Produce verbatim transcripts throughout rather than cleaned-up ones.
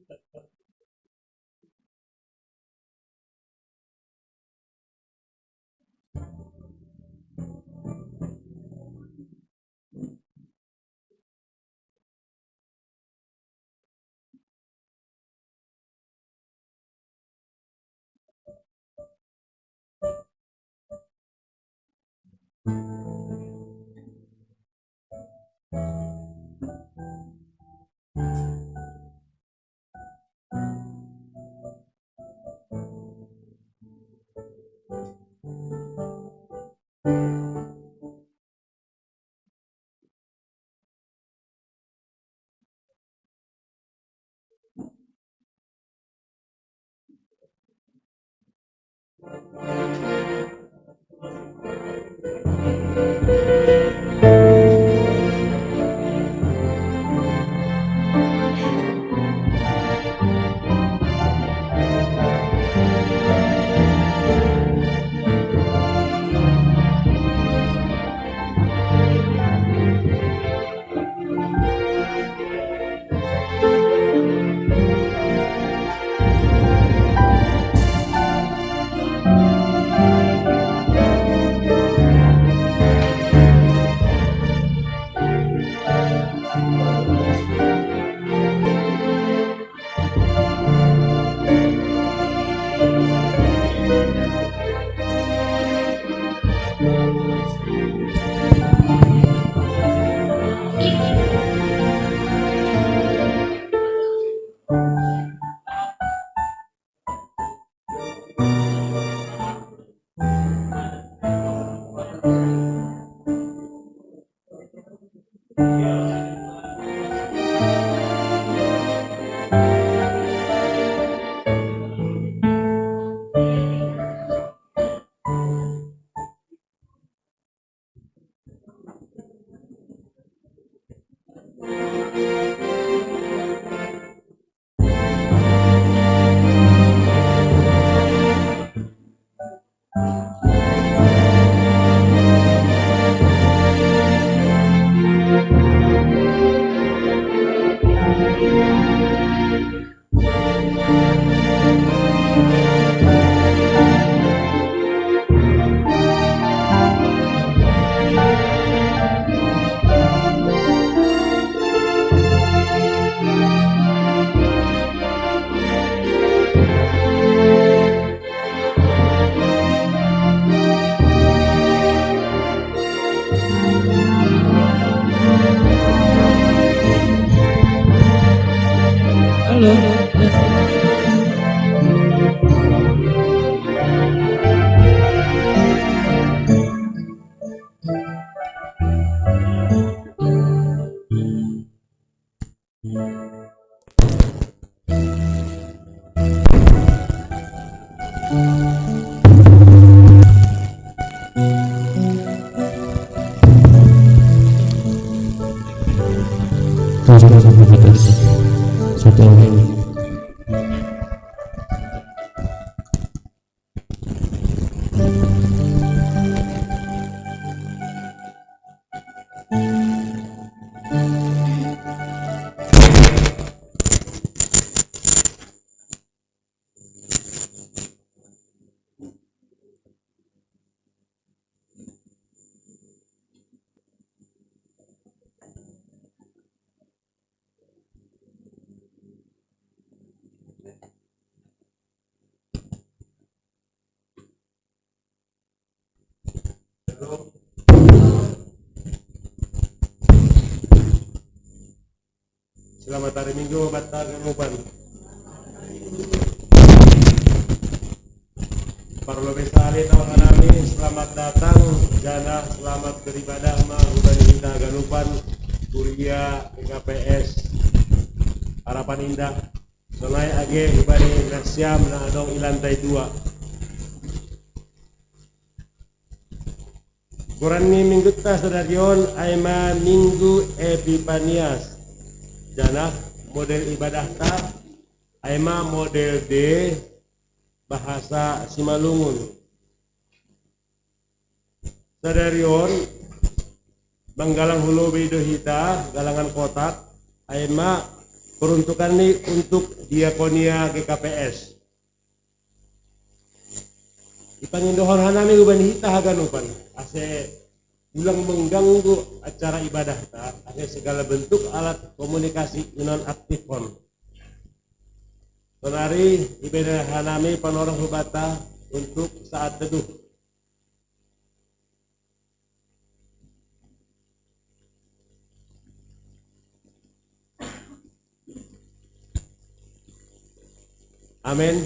Halo. Satu orang. Selamat hari Minggu, Batak Ganupan. Parlo besali tau hanami, selamat datang, janah selamat beribadah ma hubani hita ganupan, kuria K P S Harapan Indah. Sonai age hubani nasiam na adong i lantai dua. Goran ni minggunta sadari on ai ma Minggu Epipanias. Janah model ibadahta ai ma model D bahasa Simalungun. Sadari on manggalang hu lobei do hita, galangan kotak, ai ma Peruntukan ni untuk diakonia G K P S. Ipangindohon hanami ubani hita haganupan, ase ulang mengganggu acara ibadah ta, ase segala bentuk alat komunikasi inonaktifkon. Sonari ibere hanami panorong hubata untuk saat teduh. Amin.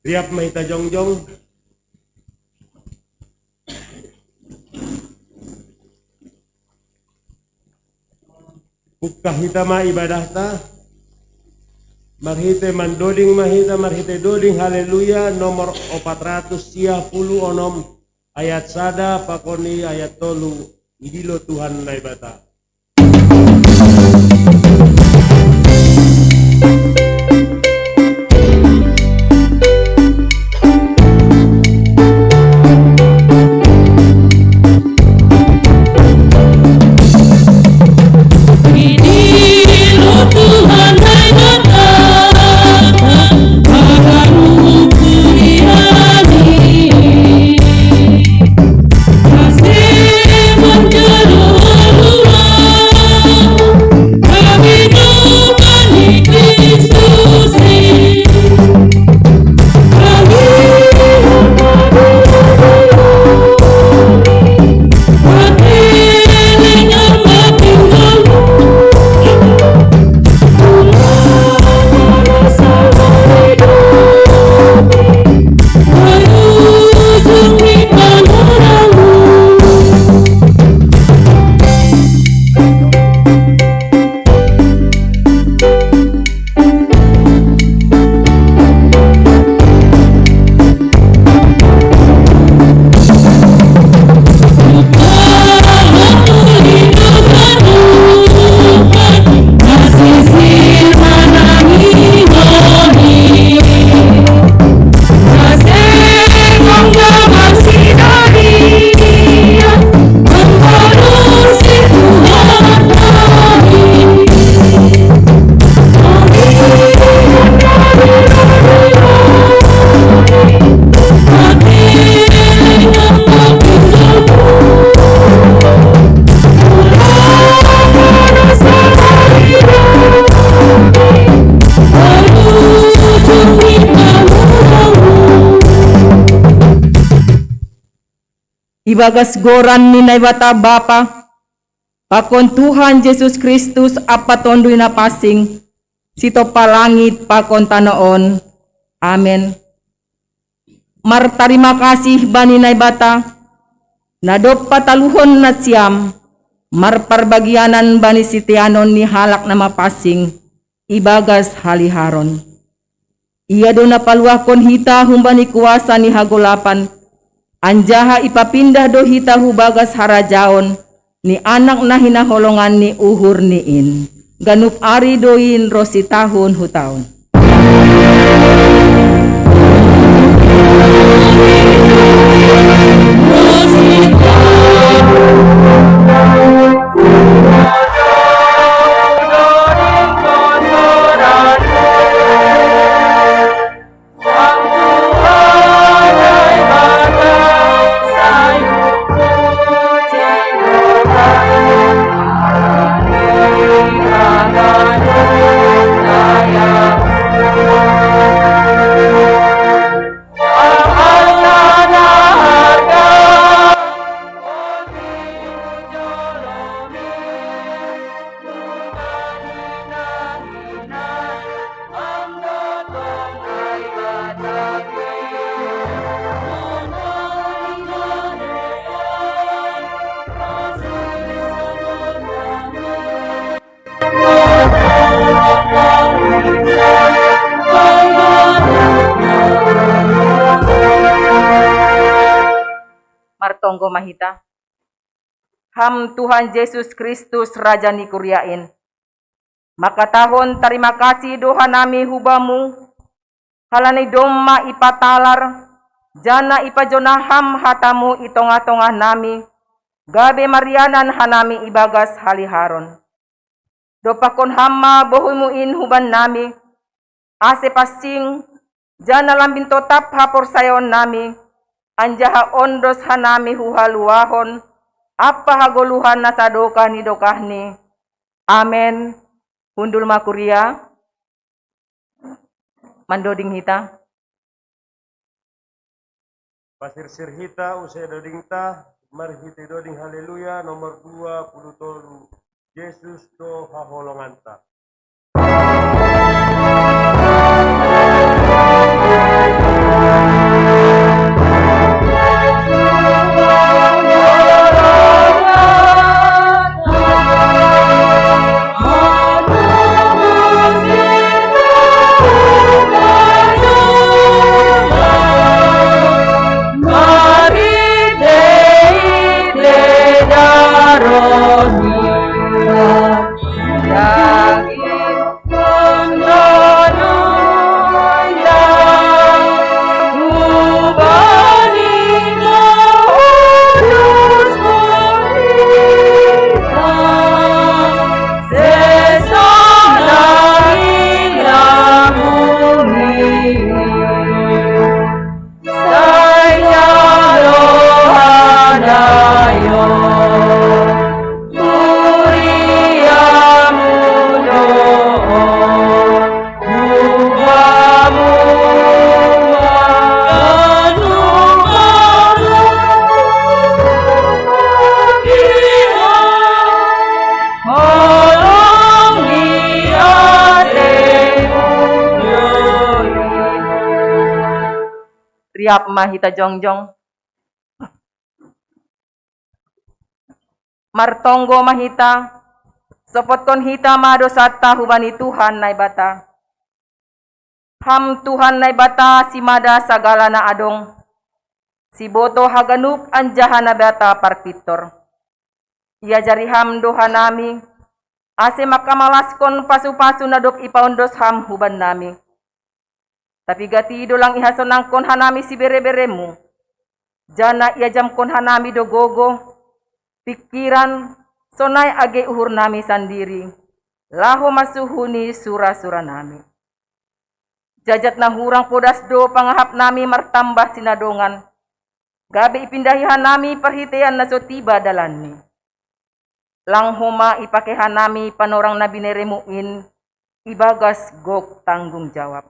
Riap ma hita jongjong. Buka hita ma ibadahta. Marhite mandoding ma hita, marhite doding haleluya nomor opat ratus sia puluh onom, ayat sada pakon i ayat tolu. Idilo Tuhan Naibata. Ibagas goran ni Naibata Bapa, pakon Tuhan Jesus Kristus ampa Tonduy Napansing, sitompa langit pakon tano on. Amen. Martarima kasih bani Naibata, na dob pataluhon nasiam marparbagianan bani siteanon ni halak na mapansing ibagas haliharon. Ia do na paluahkon hita humbani kuasa ni hagolapan, anjaha ipapindah do hita hu bagas harajaon ni Anak na hinaholongan ni uhurNi in. Ganup ari do in ronsi tahun hu tahun. Martonggo ma hita. Ham Tuhan Jesus Kristus, Raja ni kuria in, mangkatahon tarima kasih do hanami hu Bamu, halani domma ipatalar, janah ipajonah Ham hataMu i tongah-tongah nami, gabe marianan hanami ibagas haliharon. Dompakkon Ham ma bohiMu in hubannami, ase pansing, janah lambin totap haporsayaonnami, anjaha ondos hanami huhaluahon ampa hagoluhan na sadokah ni dokahni. Amen. Hundul ma kuria, mandoding hita. Pasirsir hita use dodingta, marhitei doding Haleluya nomor dua puluh tolu, Jesus do haholonganta. Riap ma hita jongjong. Martonggo ma hita, sopotkon hita ma dosanta hubani Tuhan Naibata. Ham Tuhan Naibata, simada sagala na adong, sibotoh haganup anjaha Naibata parpintor. Iajari Ham do hanami, ase mangkamalaskon pasu-pasu na dob ipaondos Ham hubannami. Tapi gati do lang ihasonangkon hanami sibere-bereMu, janah iajamkon hanami do gogoh, pingkiran, sonai age uhurnami sandiri, laho masuhuni sura-suranami. Jajat na hurang podas do pangahapnami martambah sinadongan, gabe ipindahi hanami parhiteian na so tiba dalanni. Lang homa ipake hanami panorang na binereMu in ibagas gok tanggung jawab.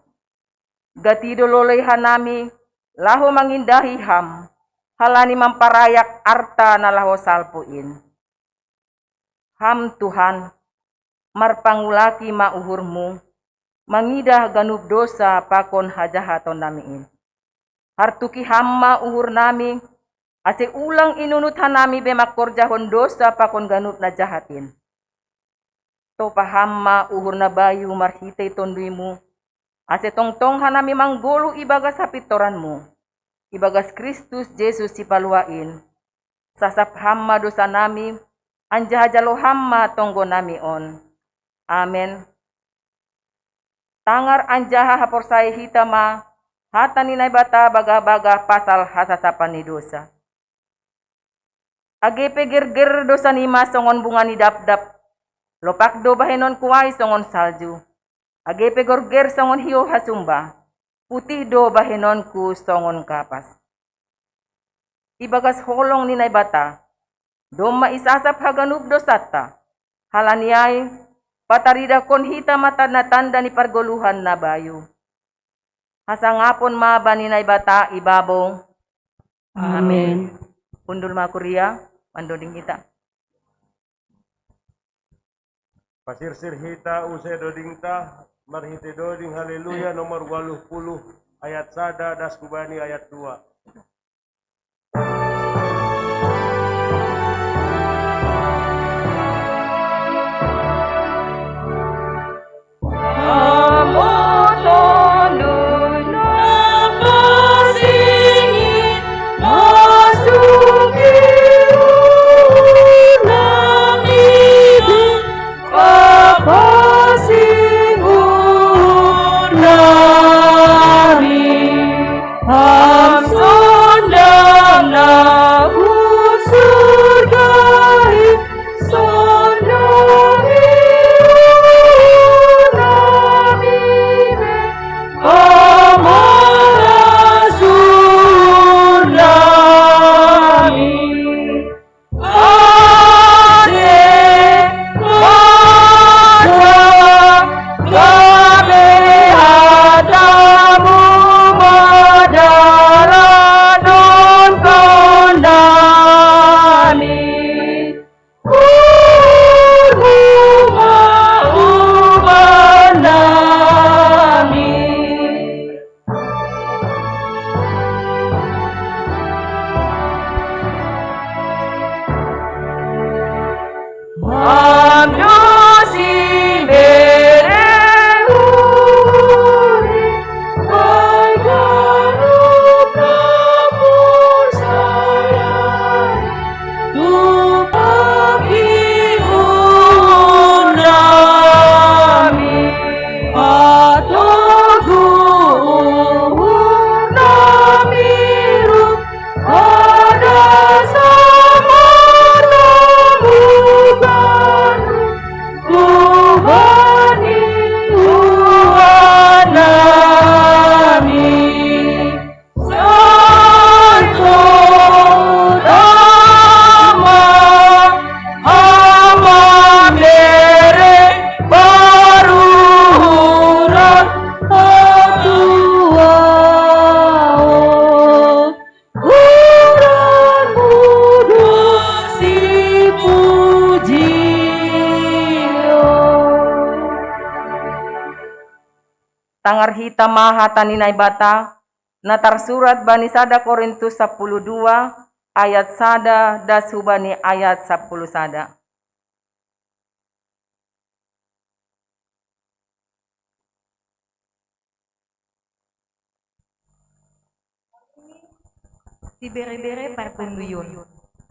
Gati do lolei hanami laho mangindahi Ham, halani mamparayak arta na laho salpu in. Ham Tuhan, marpangulaki ma uhurMu, mangidah ganup dosa pakon hajahatonnami in. Hartuki Ham ma uhurnami, ase ulang inunut hanami be mangkorjahon dosa pakon ganup na jahat in. Topa Ham ma uhur na bayu marhitei TonduyMu, ase tongtong hanami manggoluh ibagas hapintoranMu, ibagas Kristus Jesus Sipalua in. Sasap Ham ma dosanami, anjaha jalo Ham ma tonggonami on. Amen. Tangar anjaha haporsayahi hita ma hata ni Naibata bagah-bagah pasal hasasapan ni dosa. Age pe gerger dosanima songon bunga ni dapdap, lopak do bahenonku ai songon salju. Age pe gorger songon hiou hasumba, putih do bahenonku songon kapas. Ibagas holong ni Naibata, domma isasap haganup dosanta, halani ai, pataridahkon hita ma tanda-tanda ni pargoluhan na bayu. Hasangapon ma bani Naibata ibabo. Amen. Hundul ma kuria, mandoding hita. Pasirsir hita use dodingta, marhitei doding Haleluya nomor waluh puluh ayat sada das hubani ayat dua. Tangar hita ma hata ni Naibata, na tarsurat bani sada Korintus sapuluh dua ayat sada das hubani ayat sapuluh sada. Sibere-bere pertonduyun.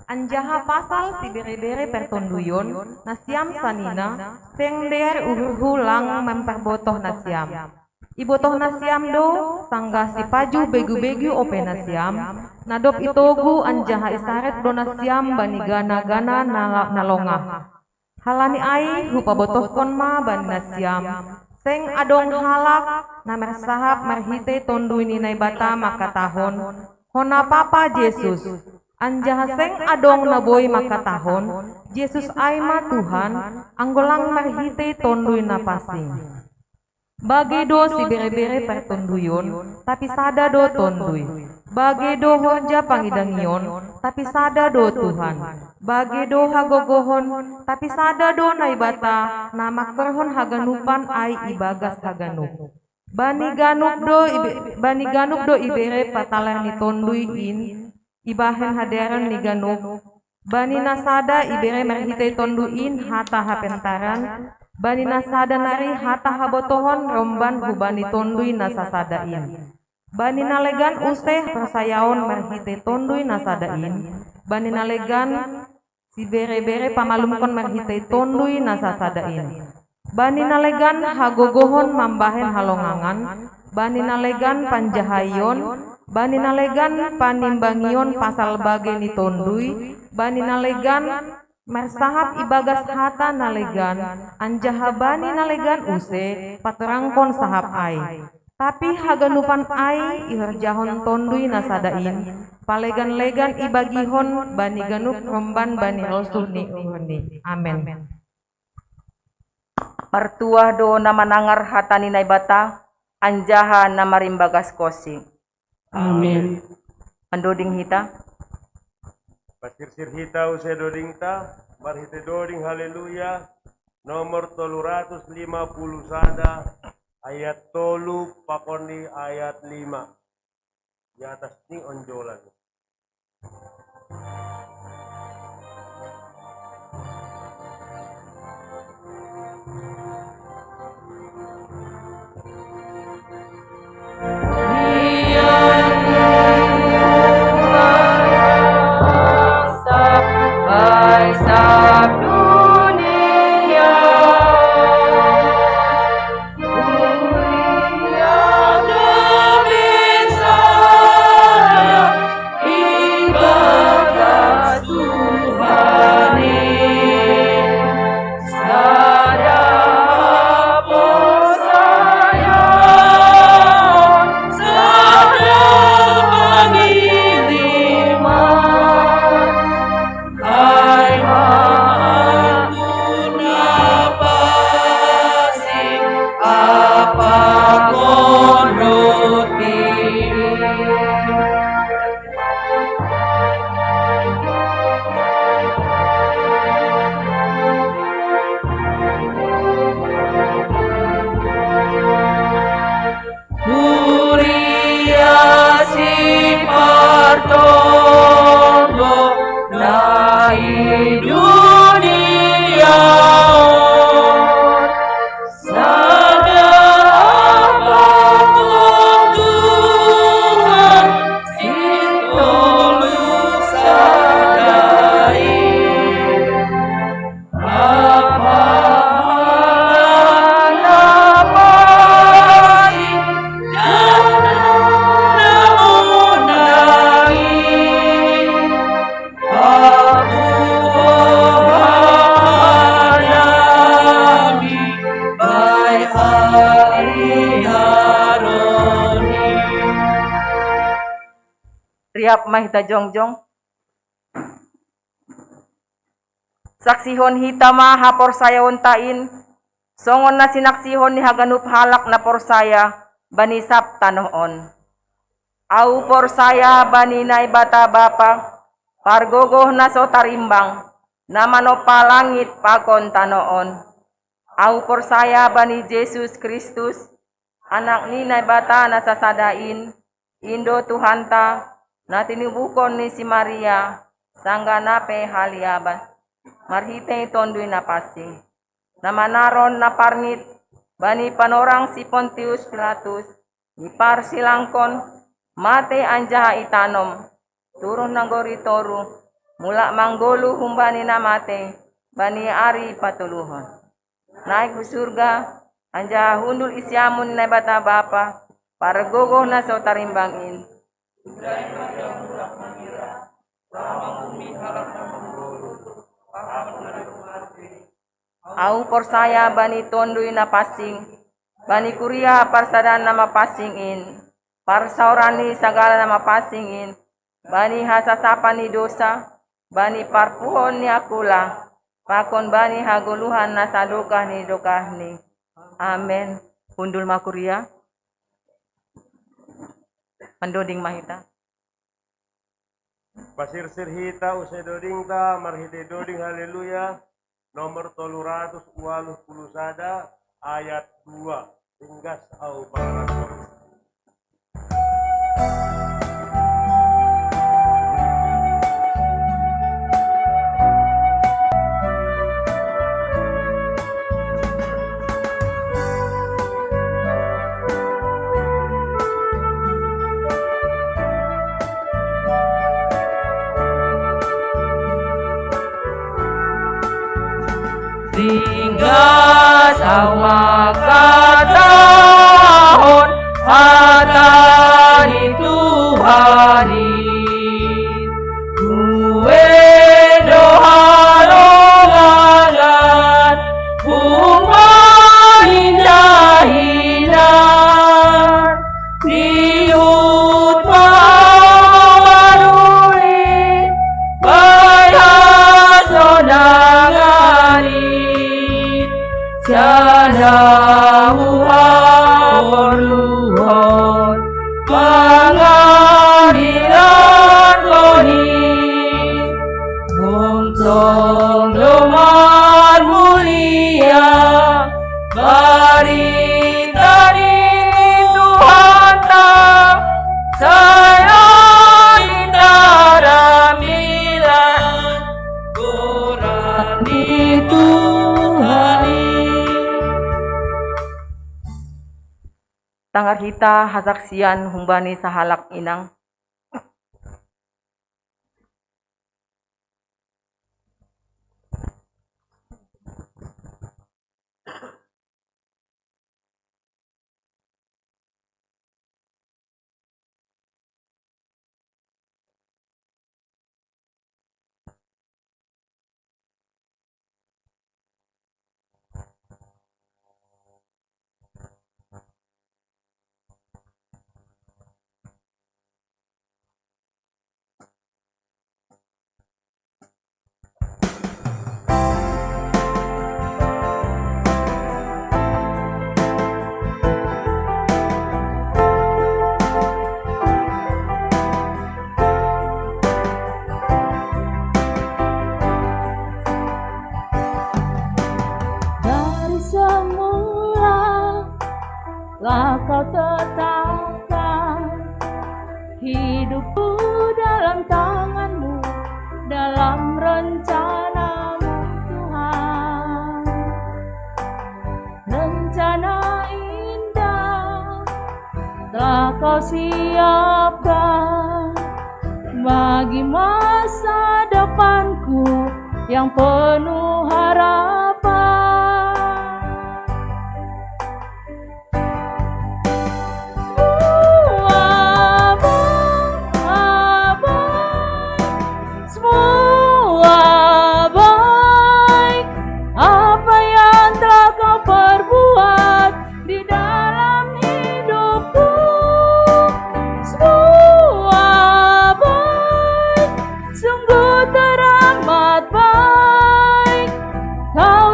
Anjaha pasal sibere-bere pertonduyun, nasiam sanina, seng dear uhurhu lang mamparbotoh nasiam. Ibotoh nasiam do, sanggah sipajuh begu-begu ope nasiam, na dob itogu anjaha isaret do nasiam bani gana-gana na, na longah. Halani ai hupabotohkon ma bani nasiam, seng adong halak na marsahap marhitei Tonduy ni Naibata mangkatahon, hona papa Jesus, anjaha seng adong na boi mangkatahon, Jesus ai ma Tuhan, anggo lang marhitei Tonduy na pansing. Bage do sibere-bere pertonduyun, tapi sada do Tonduy. Bage do horja pangidangion, tapi sada do Tuhan. Bage do hagogohon, tapi sada do Naibata, na mangkorhon haganupan ai ibagas haganup. Bani ganup do ibe-, bani ganup do ibere patalar ni Tonduy in, ibahen hadearon ni ganup, bani na sada ibere marhitei Tonduy in hata hapentaran, bani na sada nari hata habotohon romban hubani Tonduy na sasada in. Bani na legan use haporsayaon marhitei Tonduy na sada in, bani na legan sibere-bere pamalumkon marhitei Tonduy na sasada in. Bani na legan hagogohon mambahen halongangan, bani na legan panjahaion, bani na legan panimbangion pasal bage ni Tonduy, bani na legan marsahap ibagas hata na legan, anjaha bani na legan use patorangkon sahap ai. Tapi haganupan ai ihorjahon Tonduy na sada in, palegan-legan ibagihon bani ganup romban bani rosuh ni uhurni. Amen. Martuah do na manangar hata ni Naibata, anjaha na marimbagas konsi. Amen. Mandoding hita. Pasirsir hita use dodingta, marhitei doding Haleluya, nomor tolu ratus lima puluh sada, ayat tolu pakon di ayat lima. Di atas ni onjolan. Huria si partombo na i dunia on. Sada apa Tuhan si tolu sadari. Riap ma hita jongjong. Saksihon hita ma haporsayaonta in, songon na sinaksihon ni haganup halak na porsaya bani sab tanoh on. Ahu porsaya bani Naibata Bapa, pargogoh na so tarimbang, na manompa langit pakon tanoh on. Ahu porsaya bani Jesus Kristus, Anak ni Naibata na sasada in, in do Tuhanta, na tinubuhkon ni si Maria, sanggah na pe haliaban, marhitei Tonduy Napansing. Na manaron na parngit bani panorang si Pontius Pilatus, diparsilangkon, matei anjaha itanom, turun nagori toruh, mulak manggoluh humbani na matei bani ari patoluhon. Naik hu surga, anjaha hundul i siamun ni Naibata Bapa, pargogoh na so tarimbang in. Ahu porsaya bani Tonduy Napansing, bani kuria parsadaan na mapansing in, parsaoran ni sagala na mapansing in, bani hasasapan ni dosa, bani parpuhoon ni angkula, pakon bani hagoluhan na sadokah ni dokahni. Amen. Hundul ma kuria. Mandoding ma hita. Pasirsir hita use dodingta marhitei doding Haleluya, nomor tolu ratus waluh puluh sada, ayat dua. Ringgas au pangaran. Ringgas au mangkatahon hata ni Tuhan i. Huendo halongangan huma hinahinan, rihut ma au maruli, bayaso nangarit, sian na huhaporluhon pangadilanko i. Hong tong do marmulia barita ni Tuhanta, sai lit tarambilan goran ni Tuhan i. Tangar hita hasaksian humbani sahalak inang. Dari semula lah Kau tetapkan hidupku dalam tangan-Mu, dalam rencana-Mu, Tuhan. Rencana indah telah Kau siapkan bagi masa depanku yang penuh harapan. Semua baik, semua baik, apa yang telah Kau perbuat di dalam hidupku. Semua baik, sungguh teramat baik. Kau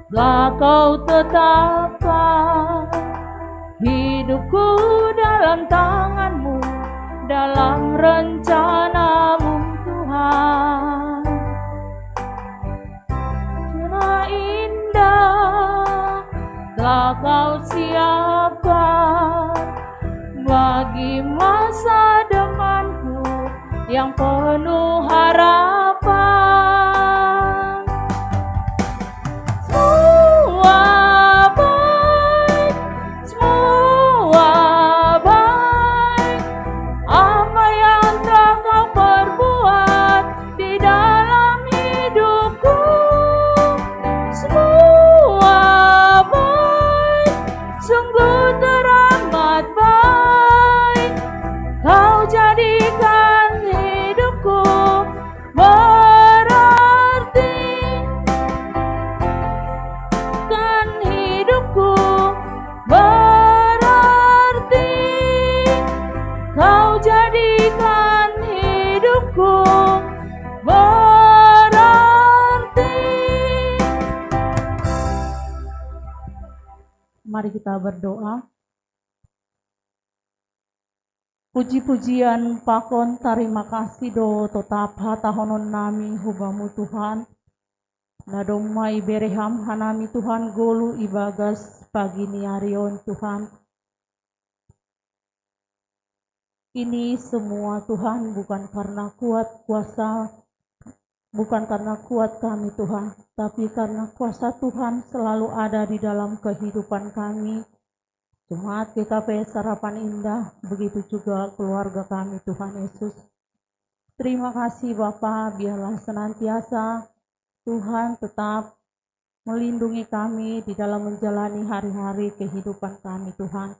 Telah kau tetapkan hidupku dalam tanganmu, dalam rencanamu Tuhan. Zona indah telah kau siapkan bagi masa depanku yang penuh harapan. Semua baik, semua baik, apa yang telah kau perbuat di dalam hidupku. Semua baik, sungguh teramat baik. Kau jadikan hidupku berarti, kan hidupku berarti. Kau jadikan hidupku berarti. Mari kita berdoa. Puji-pujian pakon tarima kasih do totap hatahonon nami hubamu Tuhan. Na domma ibereham hanami Tuhan golu ibagas pagi ni ari on Tuhan. Ini semua Tuhan bukan karena kuat kuasa, bukan karena kuat kami Tuhan, tapi karena kuasa Tuhan selalu ada di dalam kehidupan kami. Jemaat G K P Sarapan Indah, begitu juga keluarga kami Tuhan Yesus. Terima kasih Bapa, biarlah senantiasa Tuhan tetap melindungi kami di dalam menjalani hari-hari kehidupan kami Tuhan.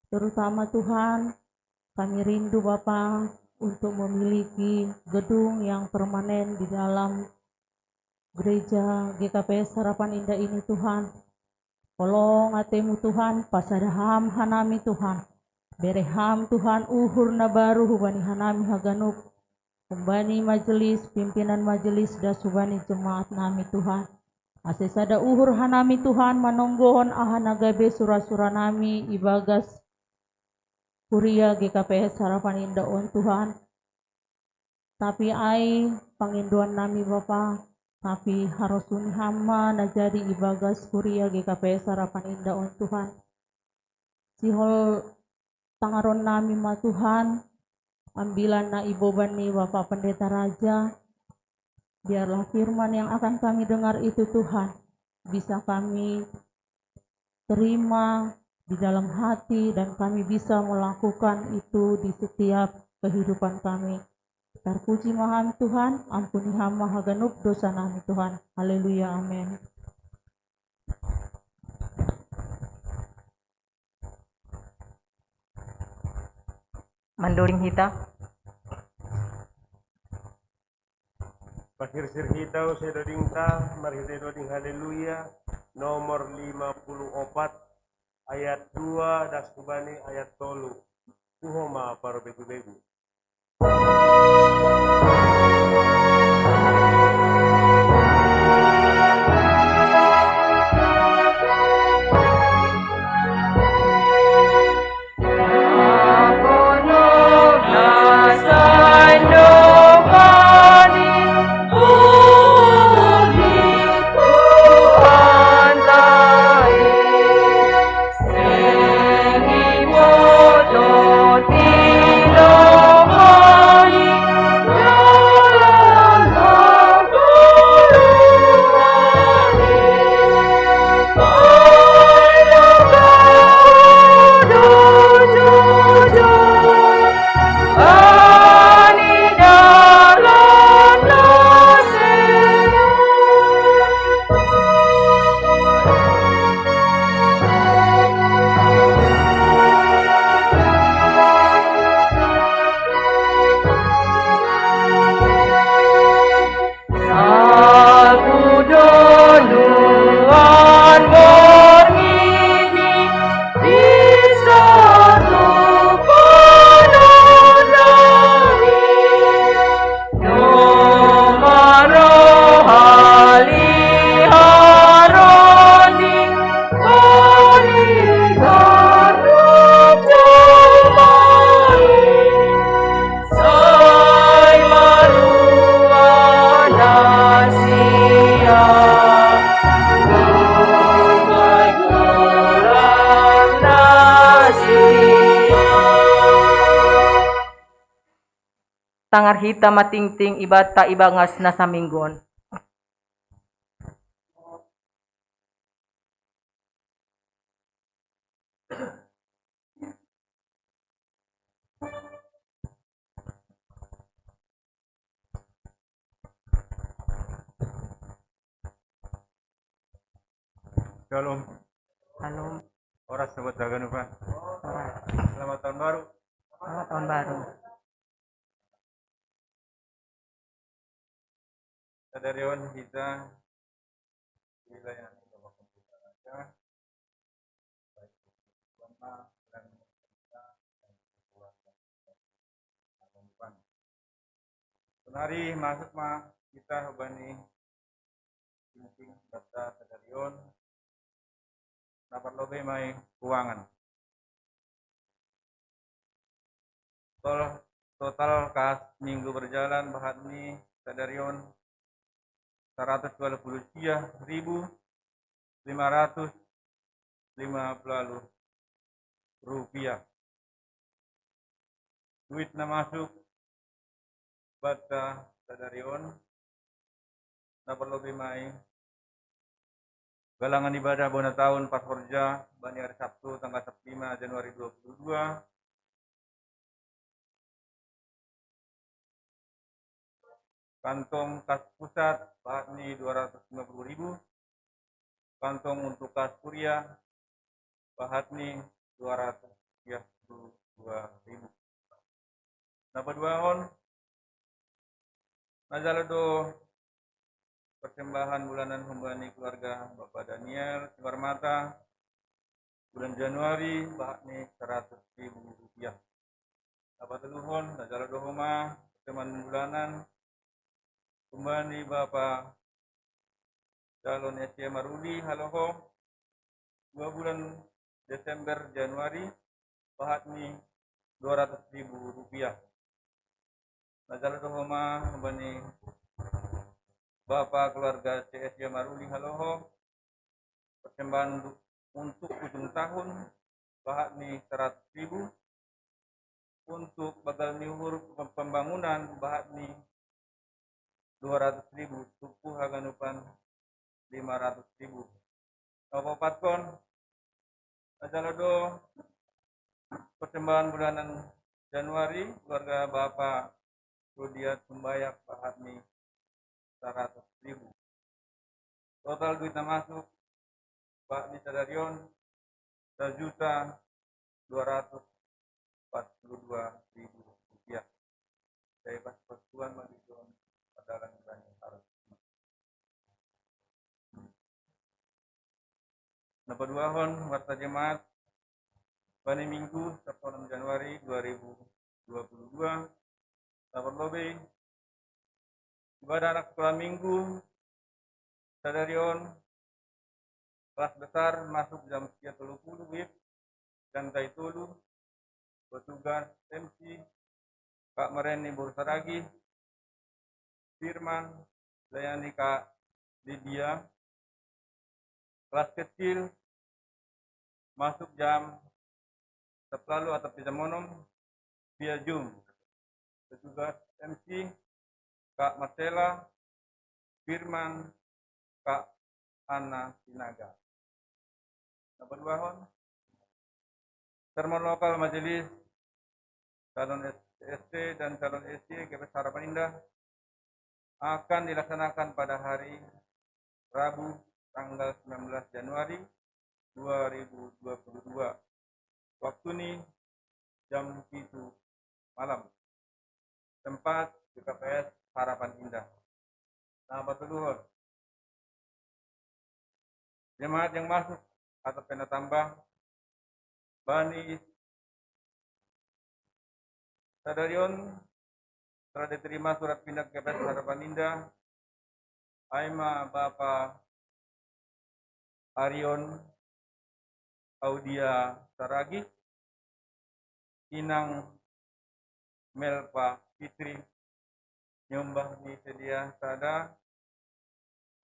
Terutama Tuhan, kami rindu Bapa untuk memiliki gedung yang permanen di dalam gereja G K P S Harapan Indah ini Tuhan. Holong atemu Tuhan, pasadaham hanami Tuhan. Bereham Tuhan uhur na baru hubani hanami haganup. Humbani majelis, pimpinan majelis das hubani jemaat nami Tuhan. Ase sada uhur hanami Tuhan manonggohon aha na gabe sura-sura nami ibagas kuria G K P S Harapan Indah on Tuhan. Tapi ai pangindoan nami Bapa, tapi harus uni hama na jadi ibagas kuria G K P S Harapan Indah on Tuhan. Sihol tangaron nami ma Tuhan, ambilan na iboban ni Bapa Pendeta Raja, biarlah firman yang akan kami dengar itu Tuhan, bisa kami terima di dalam hati dan kami bisa melakukan itu di setiap kehidupan kami. Terpuji maham Tuhan, ampuni hama haganup dosa nami Tuhan. Haleluya, amin. Mandoring hita. Pahirsir hita use dodingta, marhite doding Haleluya, nomor lima puluh opat, ayat dua das hubani ayat tolu. Puho ma parbegu-begu. tangar hita matingting ibata ibangas na saminggon. Shalom. Shalom. Oras sobat Daganupan. Oras. Selamat tahun baru. Selamat tahun baru. Sadarion hita wilayah Bapak Komputer aja. Baik sama dan kita dan keluarga. Sonari masuk ma hita bani penting data sadarion. Na parlobei mai kuangan. Total kas minggu berjalan bahat ni sadarion saratus dua puluh sia ribu lima ratus lima puluh rupiah. Duit na masuk bata sadarion na parlobei mai galangan ibadah bona taun pas horja bani hari Sabtu tanggal lima Januari dua puluh dua. Kantong kas pusat bahat ni dua ratus lima puluh ribu. Kantong untuk kas kuria bahat ni dua ratus tiga puluh dua ribu. Na paduahon, na jalo do persembahan bulanan humbani keluarga Bapak Daniel Simarmata bulan Januari bahat ni saratus ribu rupiah. Na patoluhon, na jalo do homa persembahan bulanan humbani Bapak Calon S Y Maruli Haloho dua bulan Desember Januari bahat ni dua ratus ribu rupiah. Na jalo do homa humbani Bapak keluarga C S Y Maruli Haloho persembahan untuk, untuk ujung tahun bahat ni saratus ribu. Untuk bagal ni uhur pembangunan bahat ni dua ratus ribu, tupu haganupan lima ratus ribu. Paopatkon, na jalo do persembahan bulanan Januari keluarga Bapak Rudiat Sumbayak bahat ni saratus ribu. Total duit na masuk bahat ni sadarion sajuta dua ratus empat puluh dua ribu rupiah. Sai pas pertuan magiton padalan banyak harus. Na paduahon warta jemaat bani Minggu sapolam Januari dua ribu dua puluh dua. Na parlobei ibadah anak sekolah Minggu sadarion kelas besar masuk jam sia tolu puluh wib, lantai tolu, petugas M C Kak Mareni Borsaragi, Firman, layani Kak Lydia. Kelas kecil masuk jam sepuluh atau jam onom via Zoom. Petugas M C Kak Marcela, Firman, Kak Ana Sinaga. Na paduahon, sermon lokal majelis calon S T dan calon S D G P S Harapan Indah akan dilaksanakan pada hari Rabu tanggal sembilan belas Januari dua ribu dua puluh dua. Waktu ni jam pitu malam. Tempat G K P S Harapan Indah. Na patoluhon, jemaat yang masuk atau pena tambah bani sadarion telah diterima surat pindah G K P S Harapan Indah. Ai ma Bapa Arion Audia Saragih, Inang Melpa Fitri, nyombah ni sedia sada,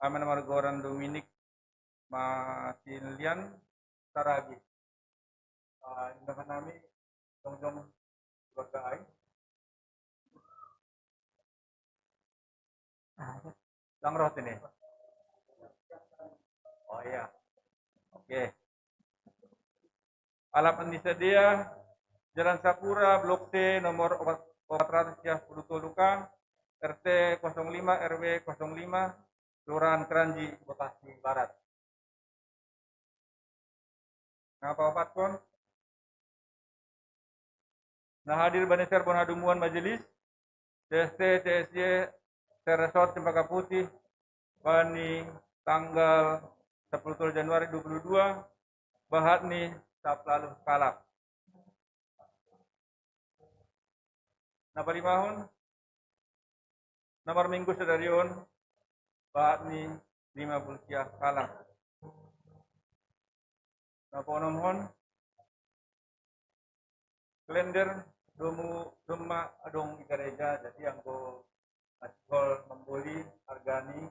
ai ma na margoran Dominik Masilian Saragih. Ah, indahan nami jongjong keluarga ai. Bang Roh ini. Oh iya. Oke. Alamat ni sadia, Jalan Sakura, Blok C, nomor opat ratus tiga puluh tolu K, R T kosong lima, R W kosong lima, Kelurahan Kranji, Bekasi Barat. Napa opat kon? Nah, hadir bani serbon hadumuan majelis, T S T, T S Y, Seresort Cempaka Putih, bani tanggal sepuluh Januari dua puluh dua, bahat ni saplalu kalak. Napa limahon? Nomor minggu sadarion, bahat ni lima puluh tiga kalak. Napa onomhon? Kalender domu domma adong i gareja, jadi anggo masihol mamboli argani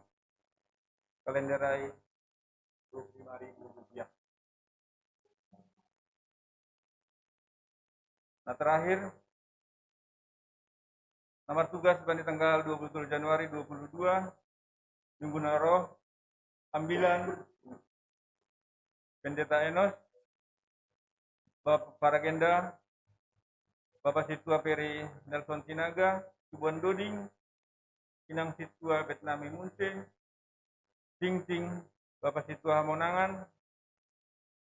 kalender ai dua puluh lima ribu rupiah. Nah, terakhir, nomor tugas bani tanggal dua puluh tolu Januari dua puluh dua, minggu na ro, ambilan Pendeta Enos, Bapak Paragenda, Bapak Situa Peri Nelson Sinaga, Tubuan Doding, Inang Situa Betnami Munte, Tingting, Bapak Situa Hamonangan,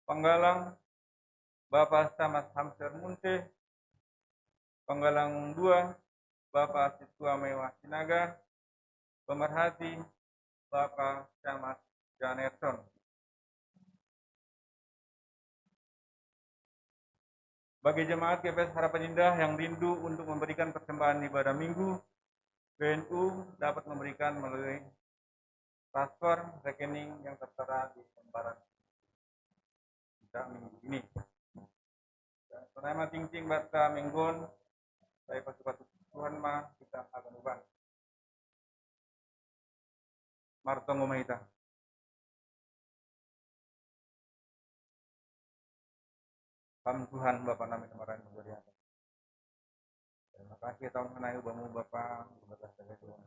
Panggalang, Bapak Samas Hamser Munte, Panggalang dua, Bapak Situa Mewah Sinaga, Pemerhati, Bapak Camat Janerson. Bagi jemaat G P S Harapan Indah yang rindu untuk memberikan persembahan ibadah minggu, B N U dapat memberikan melalui transfer rekening yang tertera di lembaran kita minggu ini. Dan penai ma tingting banta minggon, sai pasu-pasu Tuhan ma kita haganupan. Martonggo ma hita. Ham Tuhan Bapa nami na marani di hata. Terima kasih Tuhan hanami bamu Bapa, di batas dari Tuhan.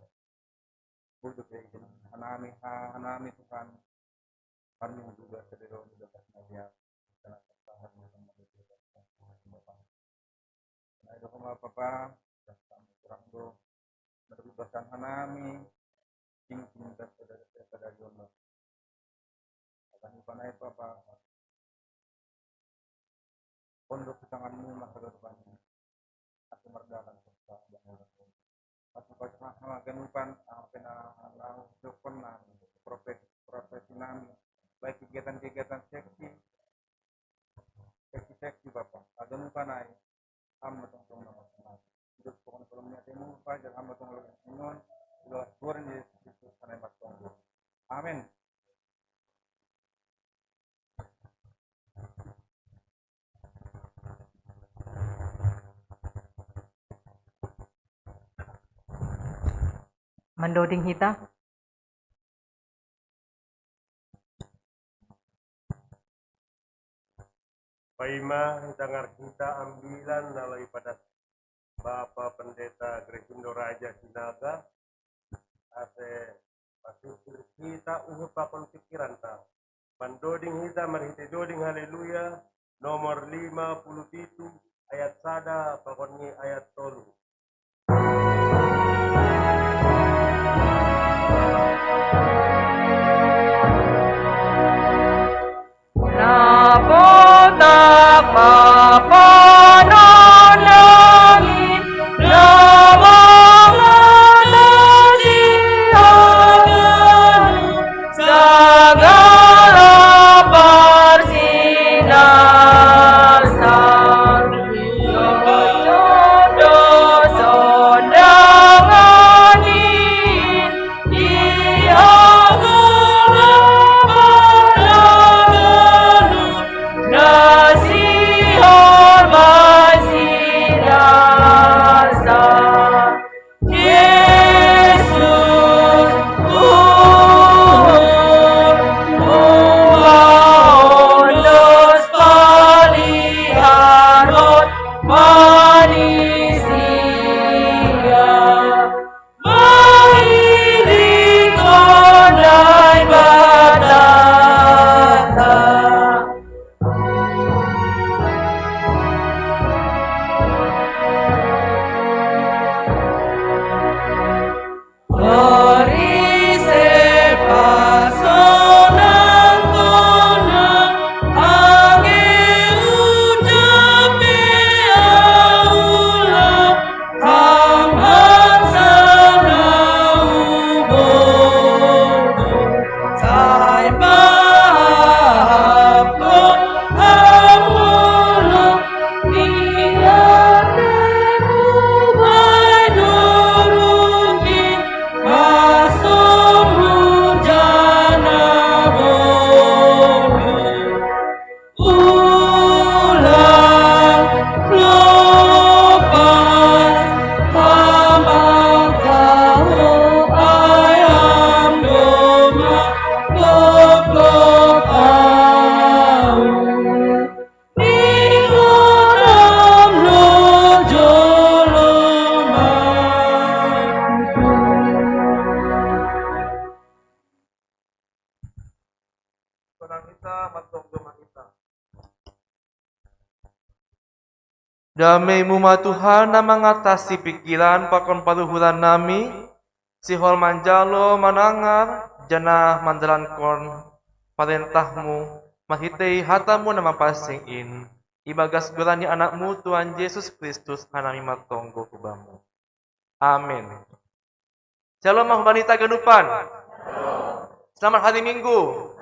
Bujuk ya izin hanami, ha, hanami Tuhan. Kami juga sederhana di batas media. Karena Tuhan yang mengerti Tuhan Bapa. Nah, itu kuma Bapa, dan kami kurang do. Menurut bahasan hanami, tingting dan saudara-saudara di Allah. Akan panai Bapa, pondok di tanganmu masa depan. Aku merdakan serta dan aku pas mah haganupan apa na lau jokon na profesi profesi nami, baik kegiatan-kegiatan seksi seksi seksi Bapa haganupan ai am tongtong nama hidup pokoknya kalau punya temu fajar hamba tongtong dengan inon. Jelas goreng Yesus Kristus karena empat tongtong. Amin. Mandoding hita. Paima hita ngar hita ambilan na lawi padas Bapa Pendeta Gresindo Raja Sinaga, ase pasisir hita uhur pakon pikiranta. Mandoding hita marhite doding Haleluya, nomor lima puluh pitu, ayat sada pakon ni ayat tolu. Napotak mapanonangi na mangatasi haganup sagala parsinarsan. Dosa danganin Damai-Mu ma Tuhan, na mangatasi pikiran pakon paruhuran nami, sihol manjalo manangar, janah mandalankon parentah-Mu, marhitei hata-Mu na mapansing in, ibagas goran ni Anak-Mu Tuhan Yesus Kristus, hanami martonggo hu Bapa-Mu. Amin. Shalom ma hu bani haganupan. Selamat hari Minggu.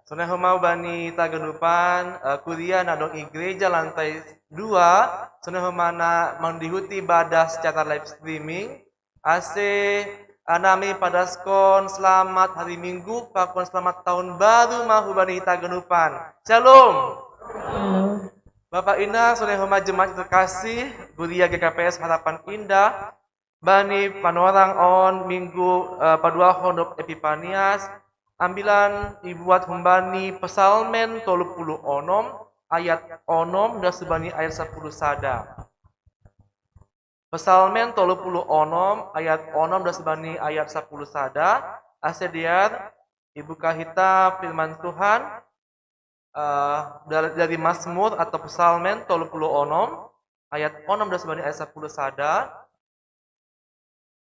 Sonai homa hu bani haganupan, eh, kuria na adong i gereja lantai dua, sonai homa na mandihuti ibadah secara live streaming, ase, eh, nami padaskon selamat hari Minggu, pakon selamat tahun baru ma hu bani haganupan. Shalom. Shalom. Bapak Inang, sonai homa jemaat terkasih, kuria G K P S Harapan Indah, bani panorang on Minggu, eh, paduahon dob Epipanias, ambilan ibuat humbani Psalmen tolu puluh onom ayat onom das bani ayat sapuluh sada. Psalmen tolu puluh onom ayat onom das bani ayat sapuluh sada, ase dear, ibuka hita firman Tuhan, eh, dari, dari Mazmur atau Psalmen tolu puluh onom ayat onom das bani ayat sapuluh sada.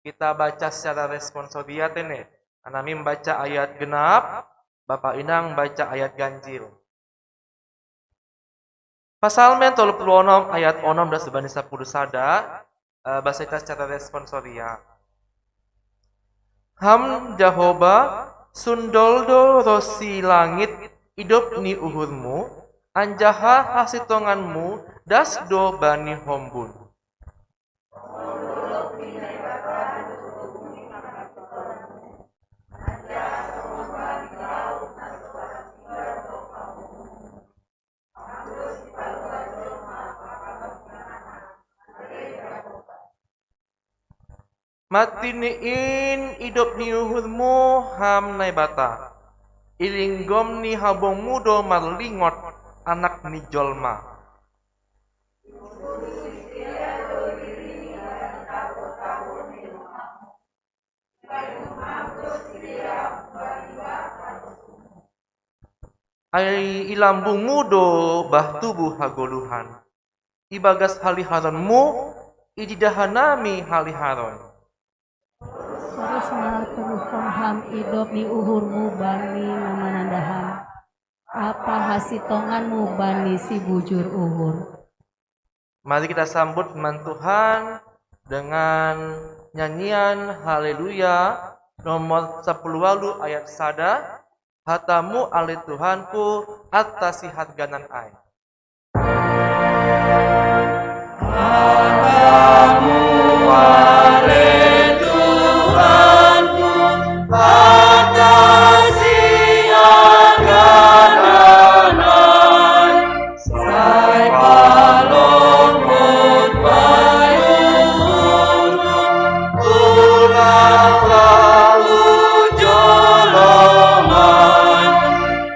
Kita baca secara responsoria tene. Hanami membaca ayat genap, Bapak Inang membaca ayat ganjil. Psalmen tolu puluh onom ayat onom das bani sapuluh sada, eh, basa hita secara responsoria. Ham Jahowa, sundol do ro si langit idop ni uhur-Mu, anjaha hasitongan-Mu das do bani hombun. Matini in idop ni uhur-Mu Ham Naibata. Ilinggom ni habong-Mu do marlingot Anak ni jolma. Ai i lambung-Mu do bah tubuh hagoluhan. Ibagas haliharon-Mu ididah hanami haliharon. Torus ma turuhkon Ham idop ni uhur-Mu bani na mananda Ham, ampa hasitongan-Mu bani si bujur uhur. Mari kita sambut firman Tuhan dengan nyanyian Haleluya nomor sapuluh walu ayat sada, Hata-Mu ale Tuhanku, atasi harganan ai. Hata-Mu ale Tuhanku, atasi harganan ai. Sai palongot bayuhun, ulang lalu joloman,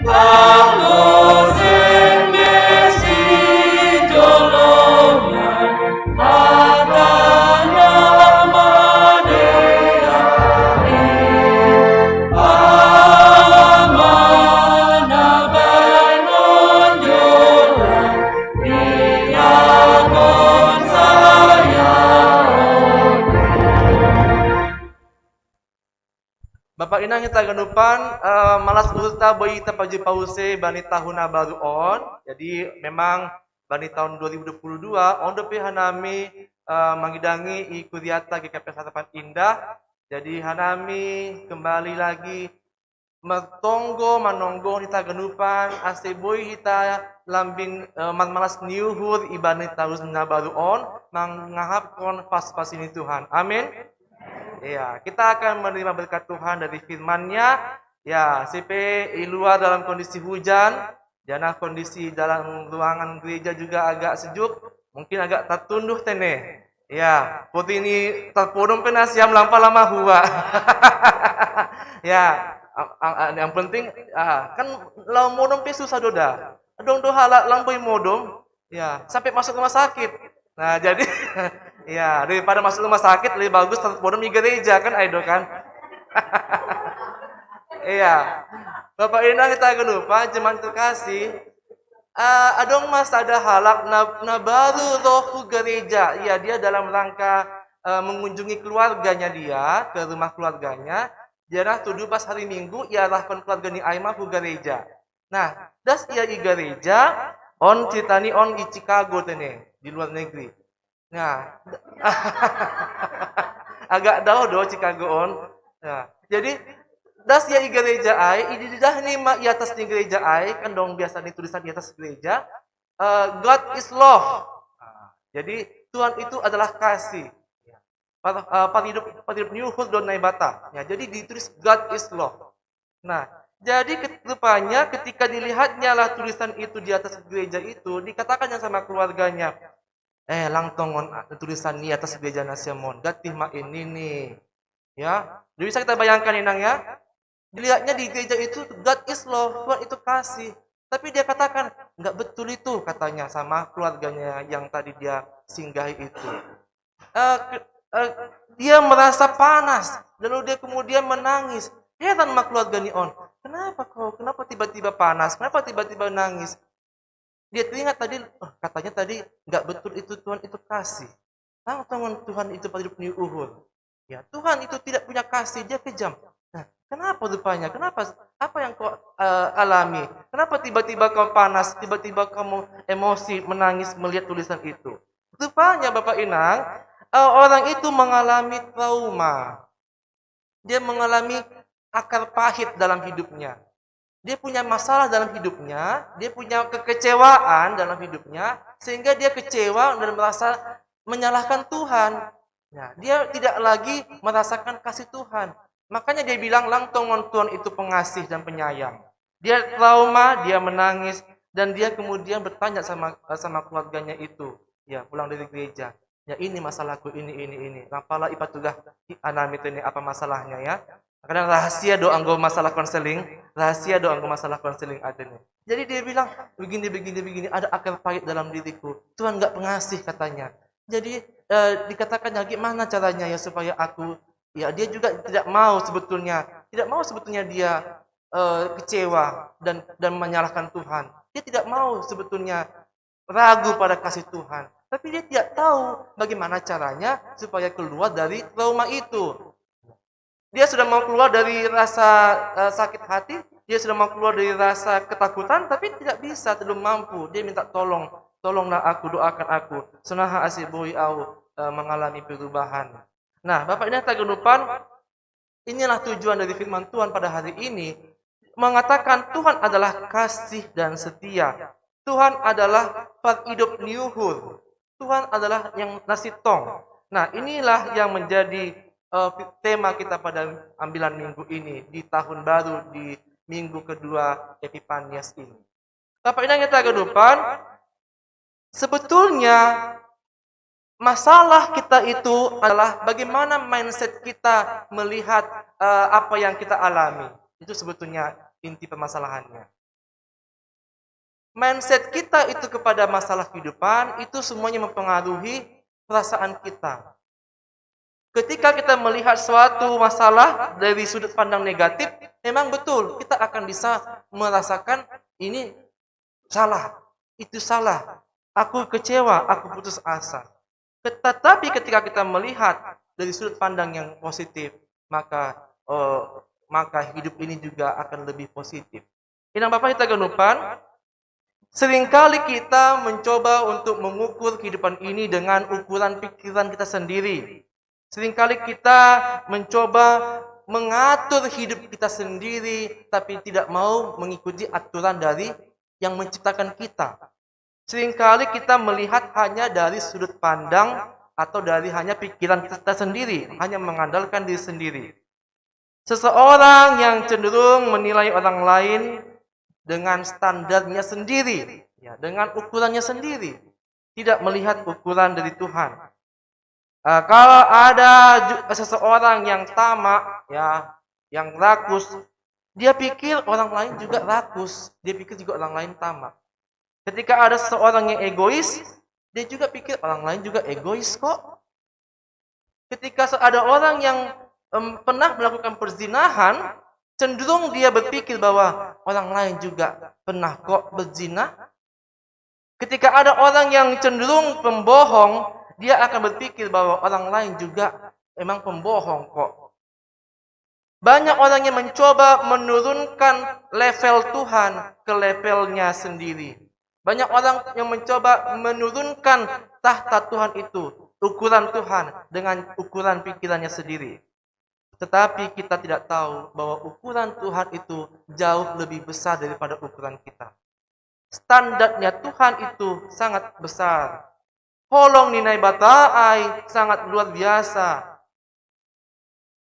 pangoseng mesi joloman, hatana madeari, amana baenon jola. Bapak Inang hita haganupan, eh, malas uhurta boi hita pajumpa use bani tahun na baru on. Jadi memang bani tahun dua ribu dua puluh dua, on dope hanami, eh, mangidangi i kuriata G K P S Harapan Indah. Jadi hanami kembali lagi martonggo manonggohon hita haganupan, ase boi hita lambin, eh, marmalas ni uhur ibani tahun na baru on, mangahapkon pasi-pasi ni Tuhan. Amin. Ya, kita akan menerima berkat Tuhan dari firman-Nya. Ya, sipe i luar dalam kondisi hujan, janah kondisi dalam ruangan gereja juga agak sejuk, mungkin agak tatunduh tene. Ya, putih ni tarpodom pe nasi am lampa lamah hua. Ya, Yang penting, ah, kan lamun modom pe susah doda. Adong do halak lampoi modom, ya, sampai masuk rumah sakit. Nah, jadi, ya, daripada masuk rumah sakit, lebih bagus tetap modom di gereja, kan, ai do, kan? Iya. Bapak Inang, kita akan lupa, jemaat terkasih. Ah, adong masa ada halak na, na baru roh ku gereja. Ya, dia dalam rangka, eh, mengunjungi keluarganya dia, ke rumah keluarganya. Dia nah tuduh pas hari Minggu, ia arahkan keluarga ni ai mah ku gereja. Nah, das ia i gereja, on cerita ni on i Chicago tene, di luar negeri. Nah, agak jauh do Chicago on. Nah, jadi, das ia i gereja ai, i lidah ni ma, i atas ni gereja ai, kan dong biasa ni tulisan i atas gereja, eh, "God is love." Nah, jadi, Tuhan itu adalah kasih. Par, eh, paridup, paridup ni uhur do naibata. Ya, jadi ditulis "God is love." Nah, jadi ket, rupanya ketika dilihatnya lah tulisan itu di atas gereja itu, dikatakannya sama keluarganya, "Eh, lang tong on, ah, tulisan ni atas gereja na sia mon, gatih ma ini ni." Ya, jadi bisa kita bayangkan, Inang, ya. Dilihatnya di gereja itu, "God is love", Tuhan itu kasih. Tapi dia katakan, "Nggak betul itu," katanya sama keluarganya yang tadi dia singgahi itu. Eh, ke, eh, dia merasa panas, lalu dia kemudian menangis. Heran ma keluarga ni on, "Kenapa kau? Kenapa tiba-tiba panas? Kenapa tiba-tiba nangis?" Dia teringat tadi, "Oh, katanya tadi nggak betul itu, Tuhan itu kasih. Lang tong on, Tuhan itu paridup ni uhur." Ya, Tuhan itu tidak punya kasih, dia kejam. Nah, kenapa rupanya? Kenapa? Apa yang kau, eh, alami? Kenapa tiba-tiba kau panas, tiba-tiba kamu emosi, menangis melihat tulisan itu? Rupanya, Bapak Inang, eh, orang itu mengalami trauma. Dia mengalami akar pahit dalam hidupnya. Dia punya masalah dalam hidupnya, dia punya kekecewaan dalam hidupnya, sehingga dia kecewa dan merasa menyalahkan Tuhan. Nah, dia tidak lagi merasakan kasih Tuhan. Makanya dia bilang, "Lang tong on, Tuhan itu pengasih dan penyayang." Dia trauma, dia menangis, dan dia kemudian bertanya sama, sama keluarganya itu. Ya, pulang dari gereja. "Ya, ini masalahku, ini, ini, ini. Lang pala ipatugah i anam itu ni, apa masalahnya, ya?" Kadang rahasia do anggo masalah konseling, rahasia do anggo masalah konseling ada ni. Jadi dia bilang, "Begini, begini, begini, ada akar pahit dalam diriku. Tuhan nggak pengasih," katanya. Jadi, eh, dikatakan lagi, "Mana caranya, ya, supaya aku," ya, dia juga tidak mau sebetulnya, tidak mau sebetulnya dia, eh, kecewa dan, dan menyalahkan Tuhan. Dia tidak mau sebetulnya ragu pada kasih Tuhan. Tapi dia tidak tahu bagaimana caranya supaya keluar dari trauma itu. Dia sudah mau keluar dari rasa, eh, sakit hati, dia sudah mau keluar dari rasa ketakutan, tapi tidak bisa, belum mampu. Dia minta tolong, "Tolonglah aku, doakan aku. Sonaha asi boi au, eh, mengalami perubahan." Nah, Bapak Inang taganupan, inilah tujuan dari firman Tuhan pada hari ini, mengatakan Tuhan adalah kasih dan setia. Tuhan adalah paridup ni uhur. Tuhan adalah yang na sintong. Nah, inilah yang menjadi, eh, tema kita pada ambilan minggu ini di tahun baru, di minggu kedua Epipanias ini. Bapak Inang taganupan, sebetulnya masalah kita itu adalah bagaimana mindset kita melihat, eh, apa yang kita alami. Itu sebetulnya inti permasalahannya. Mindset kita itu kepada masalah kehidupan itu semuanya mempengaruhi perasaan kita. Ketika kita melihat suatu masalah dari sudut pandang negatif, memang betul kita akan bisa merasakan ini salah, itu salah, aku kecewa, aku putus asa. Tetapi ketika kita melihat dari sudut pandang yang positif, maka, eh, maka hidup ini juga akan lebih positif. Inang Bapak taganupan, seringkali kita mencoba untuk mengukur kehidupan ini dengan ukuran pikiran kita sendiri. Seringkali kita mencoba mengatur hidup kita sendiri, tapi tidak mau mengikuti aturan dari yang menciptakan kita. Seringkali kita melihat hanya dari sudut pandang atau dari hanya pikiran kita sendiri, hanya mengandalkan diri sendiri. Seseorang yang cenderung menilai orang lain dengan standarnya sendiri, ya, dengan ukurannya sendiri, tidak melihat ukuran dari Tuhan. Eh, kalau ada ju-, seseorang yang tamak, ya, yang rakus, Dia pikir orang lain juga rakus, dia pikir juga orang lain tamak. Ketika ada seseorang yang egois, dia juga pikir orang lain juga egois kok. Ketika se- ada orang yang em, pernah melakukan perzinahan, cenderung dia berpikir bahwa orang lain juga pernah kok berzina. Ketika ada orang yang cenderung pembohong, dia akan berpikir bahwa orang lain juga emang pembohong kok. Banyak orang yang mencoba menurunkan level Tuhan ke levelnya sendiri. Banyak orang yang mencoba menurunkan tahta Tuhan itu, ukuran Tuhan, dengan ukuran pikirannya sendiri. Tetapi kita tidak tahu bahwa ukuran Tuhan itu jauh lebih besar daripada ukuran kita. Standarnya Tuhan itu sangat besar. Holong ni Naibata ai sangat luar biasa.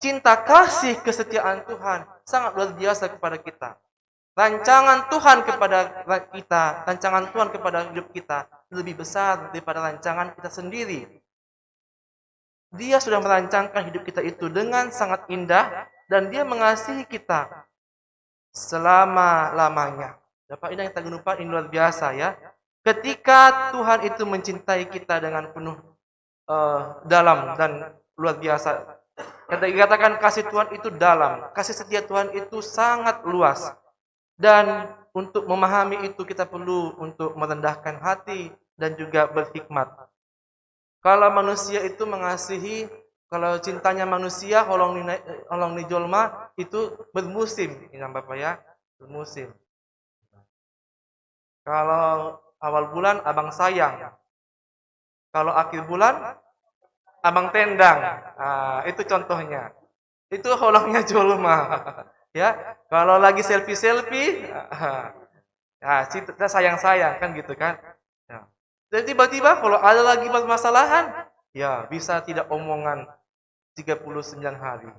Cinta kasih kesetiaan Tuhan sangat luar biasa kepada kita. Rancangan Tuhan kepada kita, rancangan Tuhan kepada hidup kita lebih besar daripada rancangan kita sendiri. Dia sudah merancangkan hidup kita itu dengan sangat indah dan dia mengasihi kita selama-lamanya. Bapak Inang yang tanggungupan, ini luar biasa ya. Ketika Tuhan itu mencintai kita dengan penuh eh, dalam dan luar biasa. Kata dikatakan kasih Tuhan itu dalam, kasih setia Tuhan itu sangat luas. Dan untuk memahami itu kita perlu untuk merendahkan hati dan juga berhikmat. Kalau manusia itu mengasihi, kalau cintanya manusia holong ni, holong ni jolma itu bermusim, ini Bapak ya, bermusim. Kalau awal bulan abang sayang, kalau akhir bulan abang tendang. Nah, itu contohnya. Itu holongnya jolma. Ya, kalau lagi selfie-selfie, ya, kita sayang-sayang kan gitu kan. Ya. Dan tiba-tiba kalau ada lagi permasalahan, ya bisa tidak omongan tiga puluh sembilan hari.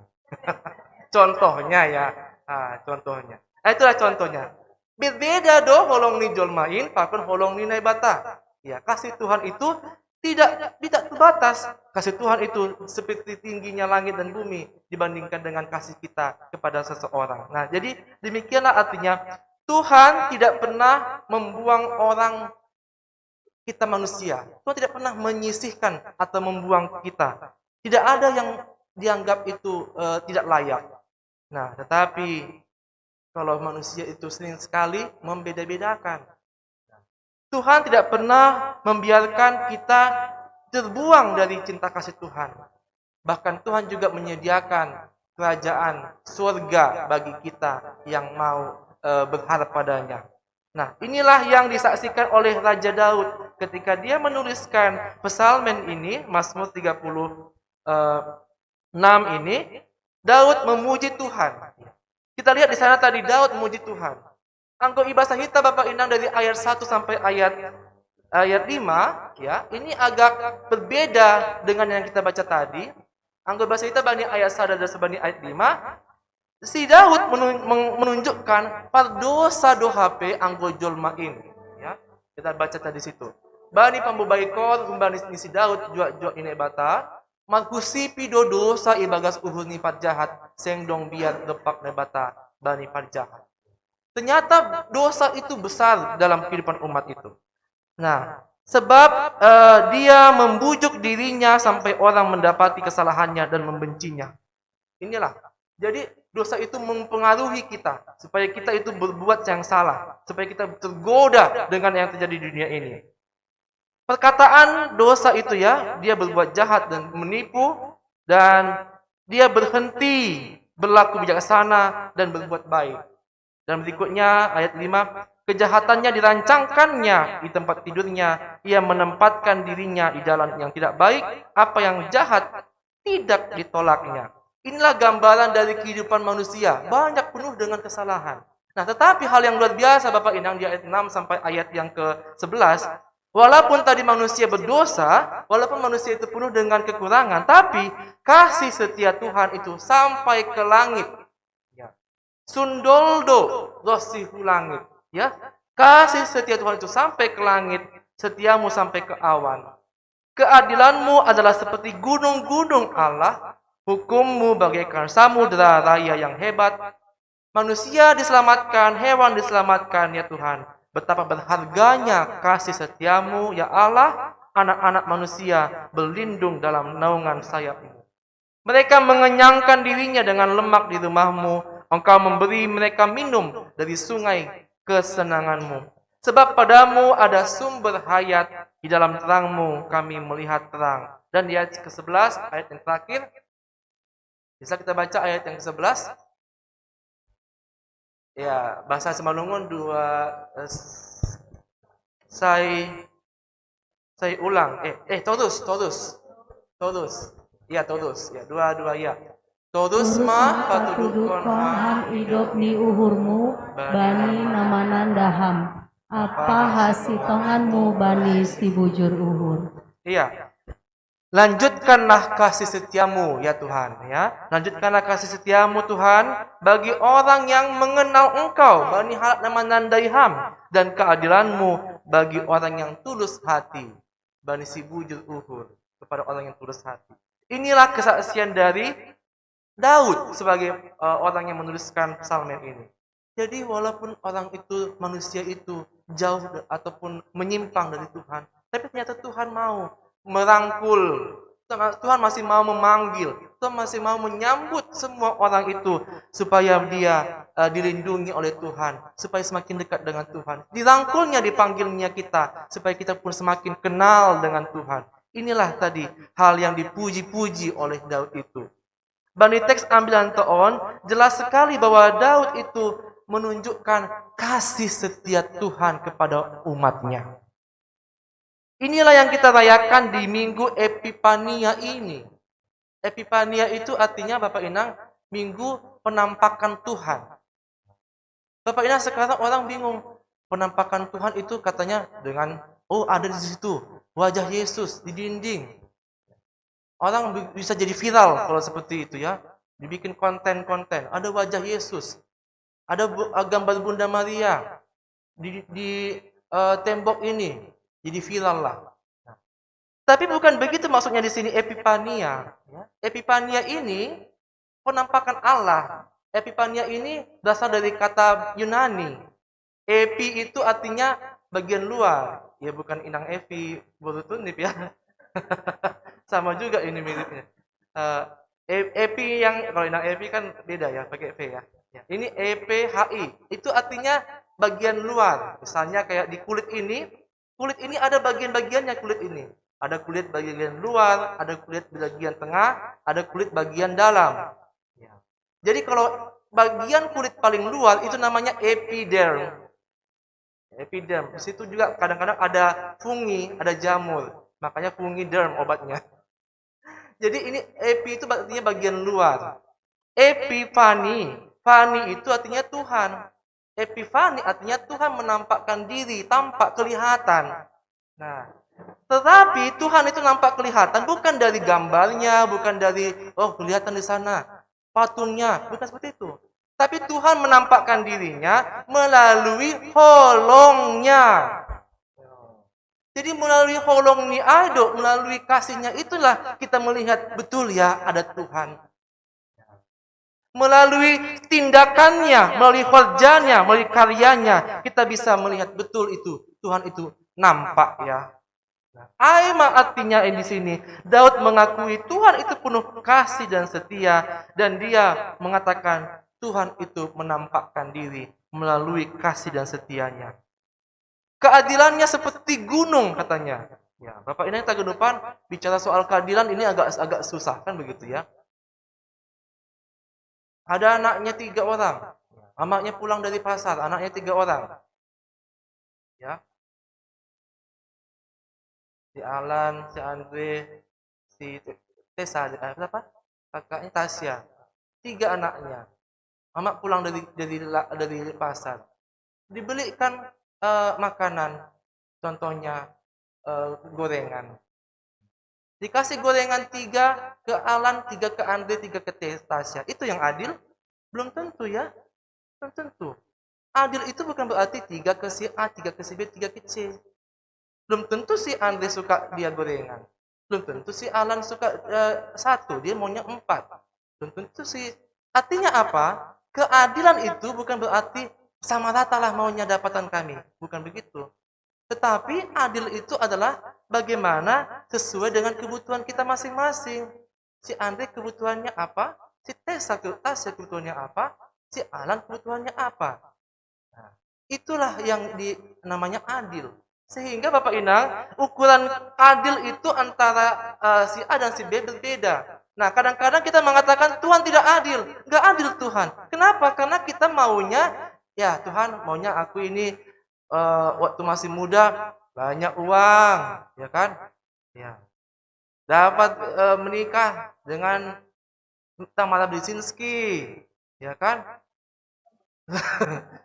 Contohnya ya, ah, contohnya. Ah, itulah contohnya. Berbeda do holong ni jolmain, pakon holong ni Naibata. Ya, kasih Tuhan itu tidak tidak terbatas. Kasih Tuhan itu seperti tingginya langit dan bumi dibandingkan dengan kasih kita kepada seseorang. Nah, jadi demikianlah artinya Tuhan tidak pernah membuang orang kita manusia. Tuhan tidak pernah menyisihkan atau membuang kita. Tidak ada yang dianggap itu uh, tidak layak. Nah, tetapi kalau manusia itu sering sekali membeda-bedakan. Tuhan tidak pernah membiarkan kita terbuang dari cinta kasih Tuhan. Bahkan Tuhan juga menyediakan kerajaan surga bagi kita yang mau e, berharap padanya. Nah, inilah yang disaksikan oleh Raja Daud ketika dia menuliskan Psalmen ini, Mazmur tiga puluh enam ini, Daud memuji Tuhan. Kita lihat di sana tadi Daud memuji Tuhan. Anggo ibasa hita Bapak Inang dari ayat satu sampai ayat ayat lima, ya, ini agak berbeda dengan yang kita baca tadi. Anggo ibasa hita bani ayat satu dan sebani ayat lima, si Daud menunjukkan pardosa do hape anggo jolma in. Ya, kita baca tadi situ. Bani pambobaikon humbani si Daud juak-juak ni Naibata, marhusipi do dosa ibagas uhur ni parjahat, seng dong biar dopak Naibata bani parjahat. Ternyata dosa itu besar dalam kehidupan umat itu. Nah, sebab uh, dia membujuk dirinya sampai orang mendapati kesalahannya dan membencinya. Inilah. Jadi dosa itu mempengaruhi kita supaya kita itu berbuat yang salah, supaya kita tergoda dengan yang terjadi di dunia ini. Perkataan dosa itu ya, dia berbuat jahat dan menipu dan dia berhenti berlaku bijaksana dan berbuat baik. Dan berikutnya ayat lima, kejahatannya dirancangkannya di tempat tidurnya, ia menempatkan dirinya di jalan yang tidak baik, apa yang jahat tidak ditolaknya. Inilah gambaran dari kehidupan manusia, banyak penuh dengan kesalahan. Nah, tetapi hal yang luar biasa Bapak Inang di ayat enam sampai ayat yang ke sebelas, walaupun tadi manusia berdosa, walaupun manusia itu penuh dengan kekurangan, tapi kasih setia Tuhan itu sampai ke langit. Ya. Sundoldo roh si hu langit. Ya. Kasih setia Tuhan itu sampai ke langit, setiamu sampai ke awan. Keadilanmu adalah seperti gunung-gunung Allah, hukummu bagaikan samudera raya yang hebat. Manusia diselamatkan, hewan diselamatkan, ya Tuhan. Betapa berharganya kasih setiamu, ya Allah, anak-anak manusia berlindung dalam naungan sayapmu. Mereka mengenyangkan dirinya dengan lemak di rumahmu, engkau memberi mereka minum dari sungai kesenanganmu. Sebab padamu ada sumber hayat, di dalam terangmu kami melihat terang. Dan di ayat ke-sebelas, ayat yang terakhir, bisa kita baca ayat yang ke-sebelas? Ya, bahasa Simalungun dua, eh, s-, saya, saya ulang. Eh, eh, terus, terus. Terus. Ya, terus. Ya, dua, dua, ya. Terus mah patudukon ham idop ni uhurmu bani namanan daham. Apa hasitonganmu bani si bujur uhur. Iya. Lanjutkanlah kasih setiamu, ya Tuhan, ya. Lanjutkanlah kasih setiamu, Tuhan, bagi orang yang mengenal Engkau, bani halak namanan daham, dan keadilanmu bagi orang yang tulus hati, bani si bujur uhur, kepada orang yang tulus hati. Inilah kesaksian dari Daud sebagai, eh, orang yang menuliskan psalmen ini. Jadi walaupun orang itu, manusia itu jauh de-, ataupun menyimpang dari Tuhan, tapi ternyata Tuhan mau merangkul. Tuhan masih mau memanggil, Tuhan masih mau menyambut semua orang itu supaya dia, eh, dilindungi oleh Tuhan, supaya semakin dekat dengan Tuhan. Dirangkulnya, dipanggilnya kita supaya kita pun semakin kenal dengan Tuhan. Inilah tadi hal yang dipuji-puji oleh Daud itu. Bani teks ambilan to'on, jelas sekali bahwa Daud itu menunjukkan kasih setia Tuhan kepada umatnya. Inilah yang kita rayakan di Minggu Epipania ini. Epipania itu artinya, Bapak Inang, Minggu Penampakan Tuhan. Bapak Inang, sekarang orang bingung. Penampakan Tuhan itu katanya dengan, oh, ada di situ, wajah Yesus di dinding. Orang bi-, bisa jadi viral kalau seperti itu, ya. Dibikin konten-konten. Ada wajah Yesus. Ada bu-, eh, gambar Bunda Maria di, di, eh, tembok ini. Jadi viral lah. Nah, tapi bukan begitu maksudnya di sini Epipania, ya. Epipania ini penampakan Allah. Epipania ini berasal dari kata Yunani. Epi itu artinya bagian luar. Ya, bukan Inang Evi, Guru Tunip, ya. Sama juga ini miripnya. Eh, e-, epi yang, kalau Inang Evi kan beda, ya, pakai V, ya. Ya, ini E P H I. Itu artinya bagian luar. Misalnya kayak di kulit ini, kulit ini ada bagian-bagiannya, kulit ini. Ada kulit bagian luar, ada kulit bagian tengah, ada kulit bagian dalam. Ya. Jadi kalau bagian kulit paling luar itu namanya epiderm. Epiderm. Di situ juga kadang-kadang ada fungi, ada jamur. Makanya fungiderm obatnya. Jadi ini epi itu artinya bagian luar. Epifani. Fani itu artinya Tuhan. Epifani artinya Tuhan menampakkan diri, tampak, kelihatan. Nah, tetapi Tuhan itu nampak kelihatan bukan dari gambarnya, bukan dari, oh, kelihatan di sana patungnya, bukan seperti itu. Tapi Tuhan menampakkan dirinya melalui holongnya. Jadi melalui holong ni ado, melalui kasihnya itulah kita melihat betul, ya, ada Tuhan. Melalui tindakannya, melalui kerjanya, melalui karyanya, kita bisa melihat betul itu, Tuhan itu nampak, ya. Nah, ai ma artinya di sini, Daud mengakui Tuhan itu penuh kasih dan setia, dan dia mengatakan Tuhan itu menampakkan diri melalui kasih dan setianya. Keadilannya seperti gunung, katanya. Ya, Bapak Inang tagenupan, bicara soal keadilan ini agak, agak susah, kan begitu, ya. Ada anaknya tiga orang. Amaknya pulang dari pasar, anaknya tiga orang. Ya. Si Alan, si Andre, si Tessa, eh, apa? Kakaknya Tasya. Tiga anaknya. Amak pulang dari, dari la-, dari pasar. Dibelikan, eh, makanan, contohnya, eh, gorengan. Dikasih gorengan tiga ke Alan, tiga ke Andre, tiga ke Te-, Tasya. Itu yang adil? Belum tentu, ya. Belum tentu. Adil itu bukan berarti tiga ke si A, tiga ke si B, tiga ke C. Belum tentu si Andre suka dia gorengan. Belum tentu si Alan suka, eh, satu, dia maunya empat. Belum tentu si, artinya apa? Keadilan itu bukan berarti sama ratalah maunya dapatan kami, bukan begitu. Tetapi adil itu adalah bagaimana sesuai dengan kebutuhan kita masing-masing. Si Andre kebutuhannya apa? Si Tessa ke-, Tasya kebutuhannya apa? Si Alan kebutuhannya apa? Nah, itulah yang di-, namanya adil. Sehingga Bapak Inang, ukuran adil itu antara, eh, si A dan si B berbeda. Nah, kadang-kadang kita mengatakan Tuhan tidak adil. Nggak adil Tuhan. Kenapa? Karena kita maunya, ya Tuhan maunya aku ini, eh, waktu masih muda banyak uang, ya kan? Ya. Dapat, eh, menikah dengan Tamara Brzezinski, ya kan?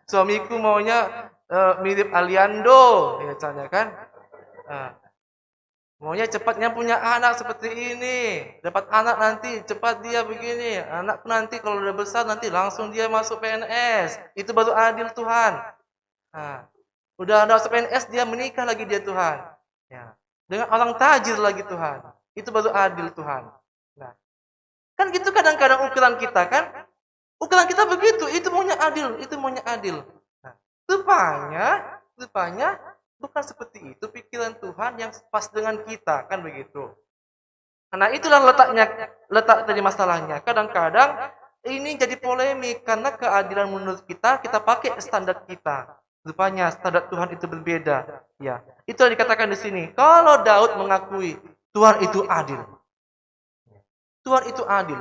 Suamiku maunya, eh, mirip Aliando, ya, misalnya kan? Nah, maunya cepatnya punya anak seperti ini, dapat anak nanti cepat dia begini, anakku nanti kalau udah besar nanti langsung dia masuk P N S, itu baru adil Tuhan. Nah, udah ada masuk P N S dia menikah lagi dia Tuhan. Ya. Dengan orang tajir lagi Tuhan, itu baru adil Tuhan. Nah, kan gitu kadang-kadang ukuran kita kan, ukuran kita begitu, itu maunya adil, itu maunya adil. Nah, rupanya, rupanya bukan seperti itu pikiran Tuhan yang pas dengan kita, kan begitu. Nah, itulah letaknya, letak dari masalahnya. Kadang-kadang ini jadi polemik karena keadilan menurut kita, kita pakai standar kita. Rupanya standar Tuhan itu berbeda. Ya, itu yang dikatakan di sini. Kalau Daud mengakui Tuhan itu adil, Tuhan itu adil.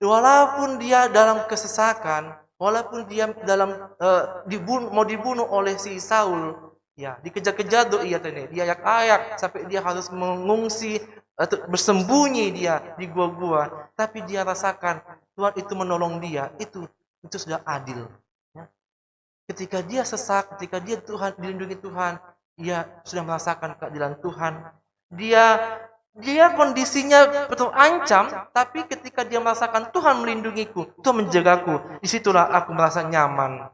Walaupun dia dalam kesesakan, walaupun dia dalam, eh, dibun-, mau dibunuh oleh si Saul, ya, dikejar-kejar tuh ia tene, dia ayak-ayak sampai dia harus mengungsi, eh, tu-, bersembunyi dia di gua-gua. Tapi dia rasakan Tuhan itu menolong dia. Itu, itu sudah adil. Ya. Ketika dia sesak, ketika dia Tuhan, dilindungi Tuhan, ia sudah merasakan keadilan Tuhan. Dia, dia kondisinya terancam, tapi ketika dia merasakan Tuhan melindungiku, Tuhan menjagaku, disitulah aku merasa nyaman.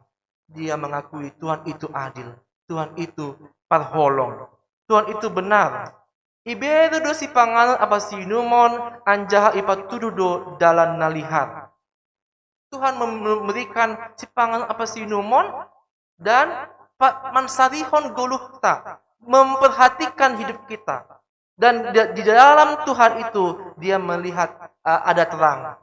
Dia mengakui Tuhan itu adil, Tuhan itu parholong, Tuhan itu benar. Iberu do sipanganon apasinumon, anjaha ipatuduh do dalan na lihat. Tuhan mem-, memberikan sipanganon apasinumon dan pa-, mansarihon goluhta, memperhatikan hidup kita. Dan di, di dalam Tuhan itu dia melihat, eh, ada terang.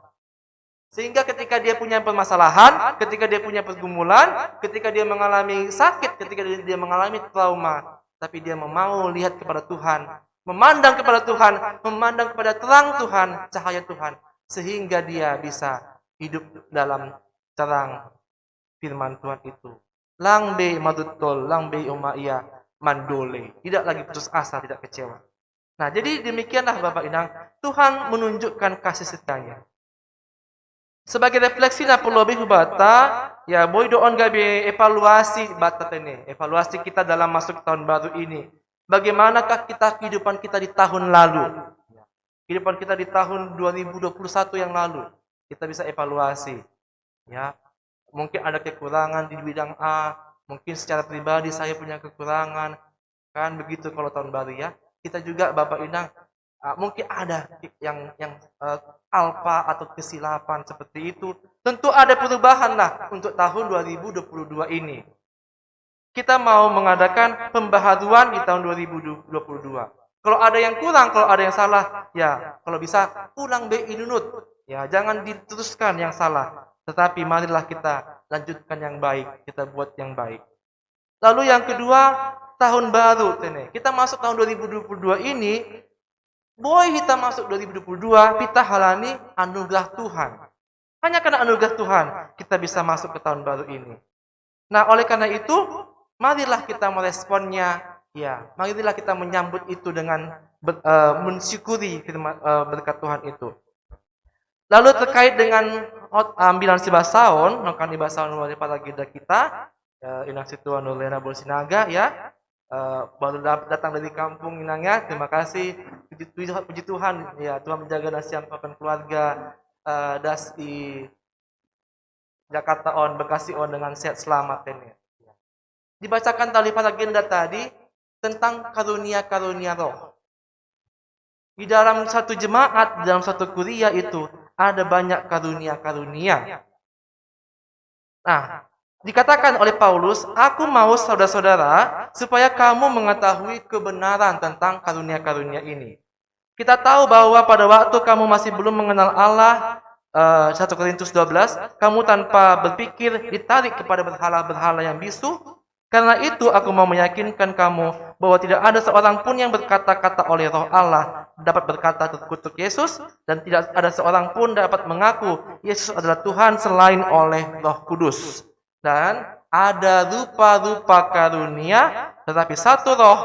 Sehingga ketika dia punya permasalahan, ketika dia punya pergumulan, ketika dia mengalami sakit, ketika dia, dia mengalami trauma, tapi dia mau lihat kepada Tuhan, memandang kepada Tuhan, memandang kepada terang Tuhan, cahaya Tuhan, sehingga dia bisa hidup dalam terang firman Tuhan itu. Lang be maduttol, lang be uma ia mandole. Tidak lagi putus asa, tidak kecewa. Nah, jadi demikianlah Bapak Inang, Tuhan menunjukkan kasih setianya. Sebagai refleksi na perlu lebih bata, ya, boi do on gabe evaluasi bata tene, evaluasi kita dalam masuk tahun baru ini. Bagaimanakah kita kehidupan kita di tahun lalu? Kehidupan kita di tahun dua ribu dua puluh satu yang lalu, kita bisa evaluasi. Ya, mungkin ada kekurangan di bidang A, mungkin secara pribadi saya punya kekurangan, kan begitu kalau tahun baru ya. Kita juga Bapak Inang, ah, mungkin ada yang, yang, eh, alpa atau kesilapan seperti itu. Tentu ada perubahan lah untuk tahun dua ribu dua puluh dua ini. Kita mau mengadakan pembaharuan di tahun dua ribu dua puluh dua. Kalau ada yang kurang, kalau ada yang salah, ya, kalau bisa ulang be inunut. Ya, jangan diteruskan yang salah. Tetapi marilah kita lanjutkan yang baik, kita buat yang baik. Lalu yang kedua, tahun baru tene. Kita masuk tahun dua ribu dua puluh dua ini, boi kita masuk dua ribu dua puluh dua, kita halani anugerah Tuhan. Hanya karena anugerah Tuhan, kita bisa masuk ke tahun baru ini. Nah, oleh karena itu, marilah kita meresponnya, ya, marilah kita menyambut itu dengan ber-, eh, mensyukuri firman, eh, berkat Tuhan itu. Lalu terkait dengan ot-, ambilan sibasaon, nongkan ibasaon wali paragenda kita, eh, Inang Situan Nurlena Bolsinaga, ya, eh, baru da-, datang dari kampung Inang ya, terima kasih, puji, puji, puji Tuhan, ya, Tuhan menjaga dan siang papan keluarga, eh, das i Jakarta on, Bekasi on dengan sehat selamat ini. Dibacakan tali paragenda tadi tentang karunia-karunia roh. Di dalam satu jemaat, di dalam satu kuria itu ada banyak karunia-karunia. Nah, dikatakan oleh Paulus, "Aku mau, saudara-saudara, supaya kamu mengetahui kebenaran tentang karunia-karunia ini." Kita tahu bahwa pada waktu kamu masih belum mengenal Allah, eh, satu Korintus dua belas, kamu tanpa berpikir ditarik kepada berhala-berhala yang bisu. Karena itu aku mau meyakinkan kamu bahwa tidak ada seorang pun yang berkata-kata oleh Roh Allah dapat berkata terkutuk Yesus, dan tidak ada seorang pun dapat mengaku Yesus adalah Tuhan selain oleh Roh Kudus. Dan ada rupa-rupa karunia, tetapi satu Roh,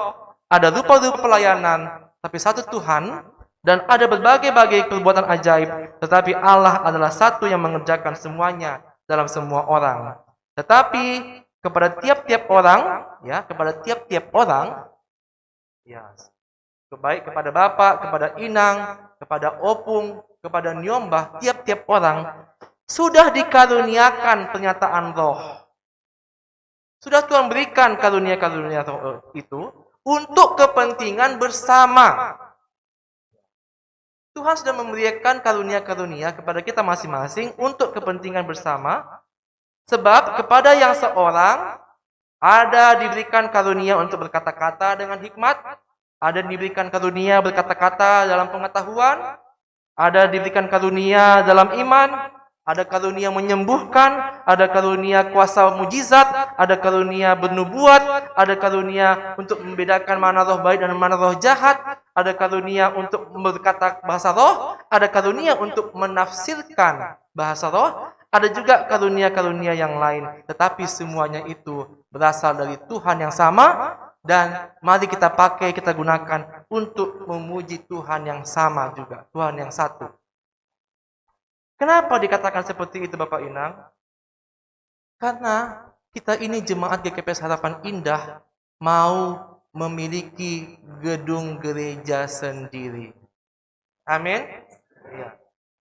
ada rupa-rupa pelayanan, tapi satu Tuhan, dan ada berbagai-bagai perbuatan ajaib, tetapi Allah adalah satu yang mengerjakan semuanya dalam semua orang. Tetapi kepada tiap-tiap orang, ya, kepada tiap-tiap orang, ya, baik kepada bapak, kepada inang, kepada opung, kepada nyombah, tiap-tiap orang sudah dikaruniakan pernyataan Roh. Sudah Tuhan berikan karunia-karunia Roh itu untuk kepentingan bersama. Tuhan sudah memberikan karunia-karunia kepada kita masing-masing untuk kepentingan bersama. Sebab kepada yang seorang ada diberikan karunia untuk berkata-kata dengan hikmat, ada diberikan karunia berkata-kata dalam pengetahuan, ada diberikan karunia dalam iman, ada karunia menyembuhkan, ada karunia kuasa mujizat, ada karunia bernubuat, ada karunia untuk membedakan mana roh baik dan mana roh jahat, ada karunia untuk berkata bahasa roh, ada karunia untuk menafsirkan bahasa roh, ada juga karunia-karunia yang lain. Tetapi semuanya itu berasal dari Tuhan yang sama, dan mari kita pakai, kita gunakan untuk memuji Tuhan yang sama juga, Tuhan yang satu. Kenapa dikatakan seperti itu, Bapak Inang? Karena kita ini jemaat G K P S Harapan Indah mau memiliki gedung gereja sendiri. Amin. Ya.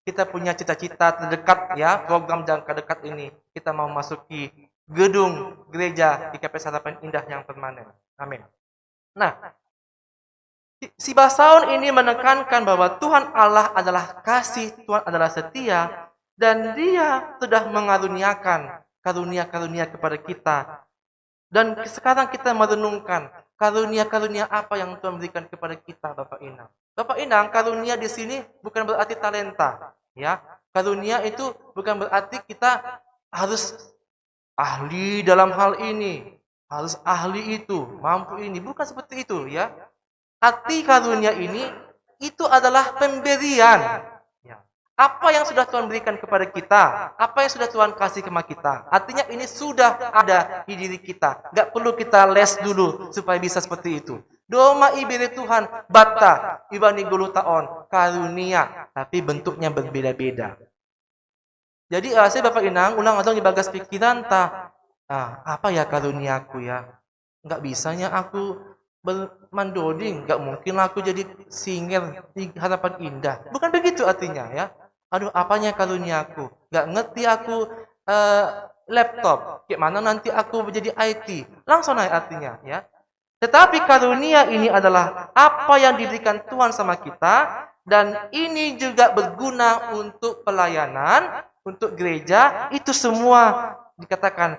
Kita punya cita-cita terdekat, ya, program jangka dekat ini. Kita mau masuki gedung gereja G K P S Harapan Indah yang permanen. Amin. Nah, si, si Basaun ini menekankan bahwa Tuhan Allah adalah kasih, Tuhan adalah setia, dan Dia sudah mengaruniakan karunia-karunia kepada kita. Dan sekarang kita merenungkan karunia-karunia apa yang Tuhan berikan kepada kita, Bapak Inang. Bapak Inang, karunia di sini bukan berarti talenta, ya. Karunia itu bukan berarti kita harus ahli dalam hal ini, harus ahli itu, mampu ini. Bukan seperti itu, ya. Arti karunia ini itu adalah pemberian. Ya. Apa yang sudah Tuhan berikan kepada kita, apa yang sudah Tuhan kasih kepada kita, artinya ini sudah ada di diri kita. Nggak perlu kita les dulu supaya bisa seperti itu. Doma ibere Tuhan bata ibani golu taon karunia, tapi bentuknya berbeda-beda. Jadi, eh, saya Bapak Inang ulang adong di bagas pikiran ta, ah, apa ya karuniaku ya? Nggak bisanya aku ber-, mandoding, nggak mungkin lah aku jadi singer di Harapan Indah. Bukan begitu artinya ya. Aduh, apanya karuniaku? Nggak ngerti aku, eh, laptop. Kayak mana nanti aku menjadi I T? Langsung naik artinya ya. Tetapi karunia ini adalah apa yang diberikan Tuhan sama kita, dan ini juga berguna untuk pelayanan, untuk gereja, itu semua dikatakan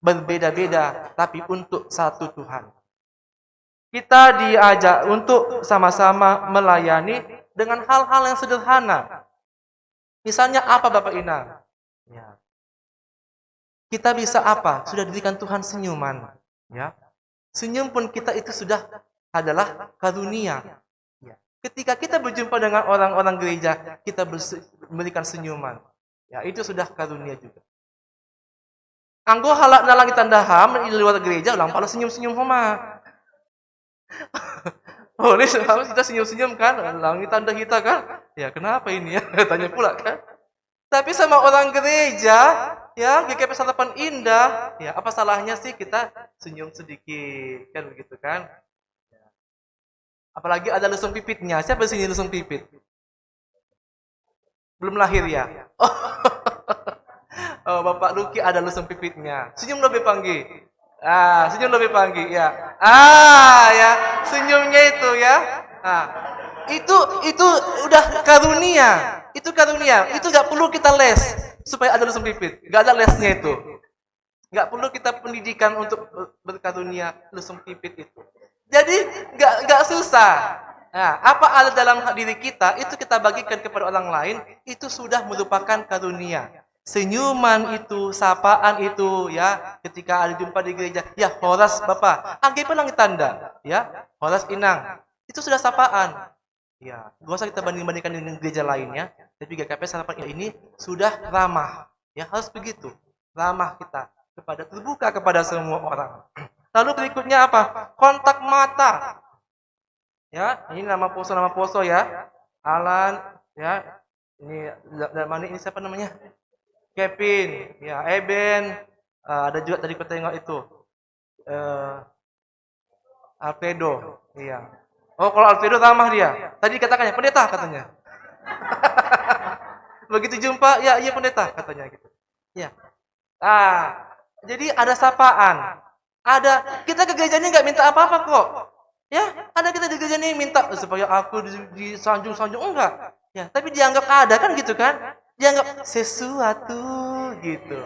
berbeda-beda, tapi untuk satu Tuhan. Kita diajak untuk sama-sama melayani dengan hal-hal yang sederhana. Misalnya apa, Bapak Inang? Ya. Kita bisa apa? Sudah diberikan Tuhan senyuman. Ya. Senyum pun kita itu sudah adalah karunia. Ya. Ketika kita berjumpa dengan orang-orang gereja, kita berse-, memberikan senyuman. Ya, itu sudah karunia juga. Anggo halak na langit tanda ham di luar gereja, ulang pala senyum-senyum homa. Boleh, harus kita senyum-senyum kan, langit tanda kita kan. Ya, kenapa ini ya? Tanya pula kan. Tapi sama orang gereja, ya, G K P Harapan Indah, ya, apa salahnya sih kita senyum sedikit, kan begitu kan? Apalagi ada lesung pipitnya. Siapa di sini lesung pipit? Belum lahir ya? Oh, Bapak Luki ada lesung pipitnya. Senyum lebih panggi. Ah, senyum lebih panggi ya. Ah, ya, senyumnya itu ya. Ah, itu itu udah karunia. Itu karunia. Itu nggak perlu kita les supaya ada lesung pipit. Nggak ada lesnya itu. Nggak perlu kita pendidikan untuk ber- berkarunia lesung pipit itu. Jadi nggak nggak susah. Nah, apa ada dalam diri kita itu kita bagikan kepada orang lain, itu sudah merupakan karunia. Senyuman itu, sapaan itu, ya, ketika ada jumpa di gereja, ya, horas Bapak, angge pelang tanda, ya, horas Inang, itu sudah sapaan. Ya, gak usah kita banding-bandingkan dengan gereja lainnya, tapi G K P S Harapan Indah ini sudah ramah, ya, harus begitu, ramah kita kepada, terbuka kepada semua orang. Lalu berikutnya apa? Kontak mata. Ya, ini nama poso, nama poso ya. Alan, ya. Ini da- dalam ini siapa namanya? Kevin, ya, Eben. Eh, ada juga tadi kita tengok itu. Eh, Alfredo, iya. Oh, kalau Alfredo ramah dia. Tadi dikatakannya, "Pendeta," katanya. Begitu jumpa, "Ya, iya pendeta," katanya gitu. Ya. Ah, jadi ada sapaan. Ada, kita ke gereja ini nggak minta apa-apa kok. Ya, ada kita di gereja ini minta supaya aku di- disanjung-sanjung, enggak. Ya, tapi dianggap ada kan gitu kan? Dianggap sesuatu gitu.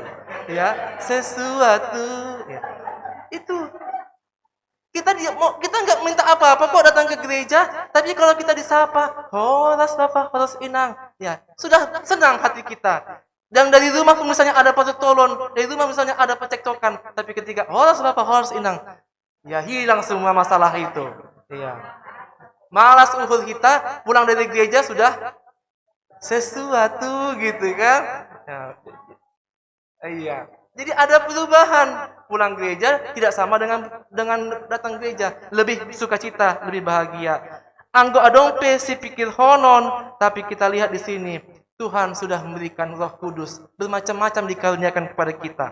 Ya, sesuatu. Ya. Itu kita dia mau kita nggak minta apa-apa kok datang ke gereja, tapi kalau kita disapa, "Horas Bapak, horas Inang," ya sudah senang hati kita. Dan dari rumah pun misalnya ada pertolon, dari rumah misalnya ada percekcokan, tapi ketika, "Horas Bapak, horas Inang," ya hilang semua masalah itu. Iya. Malas uhur kita pulang dari gereja sudah sesuatu gitu kan. Ya. Iya. Jadi ada perubahan. Pulang gereja tidak sama dengan dengan datang gereja. Lebih sukacita, lebih bahagia. Anggo adong pe si pikir honon, tapi kita lihat di sini Tuhan sudah memberikan Roh Kudus bermacam-macam dikaruniakan kepada kita.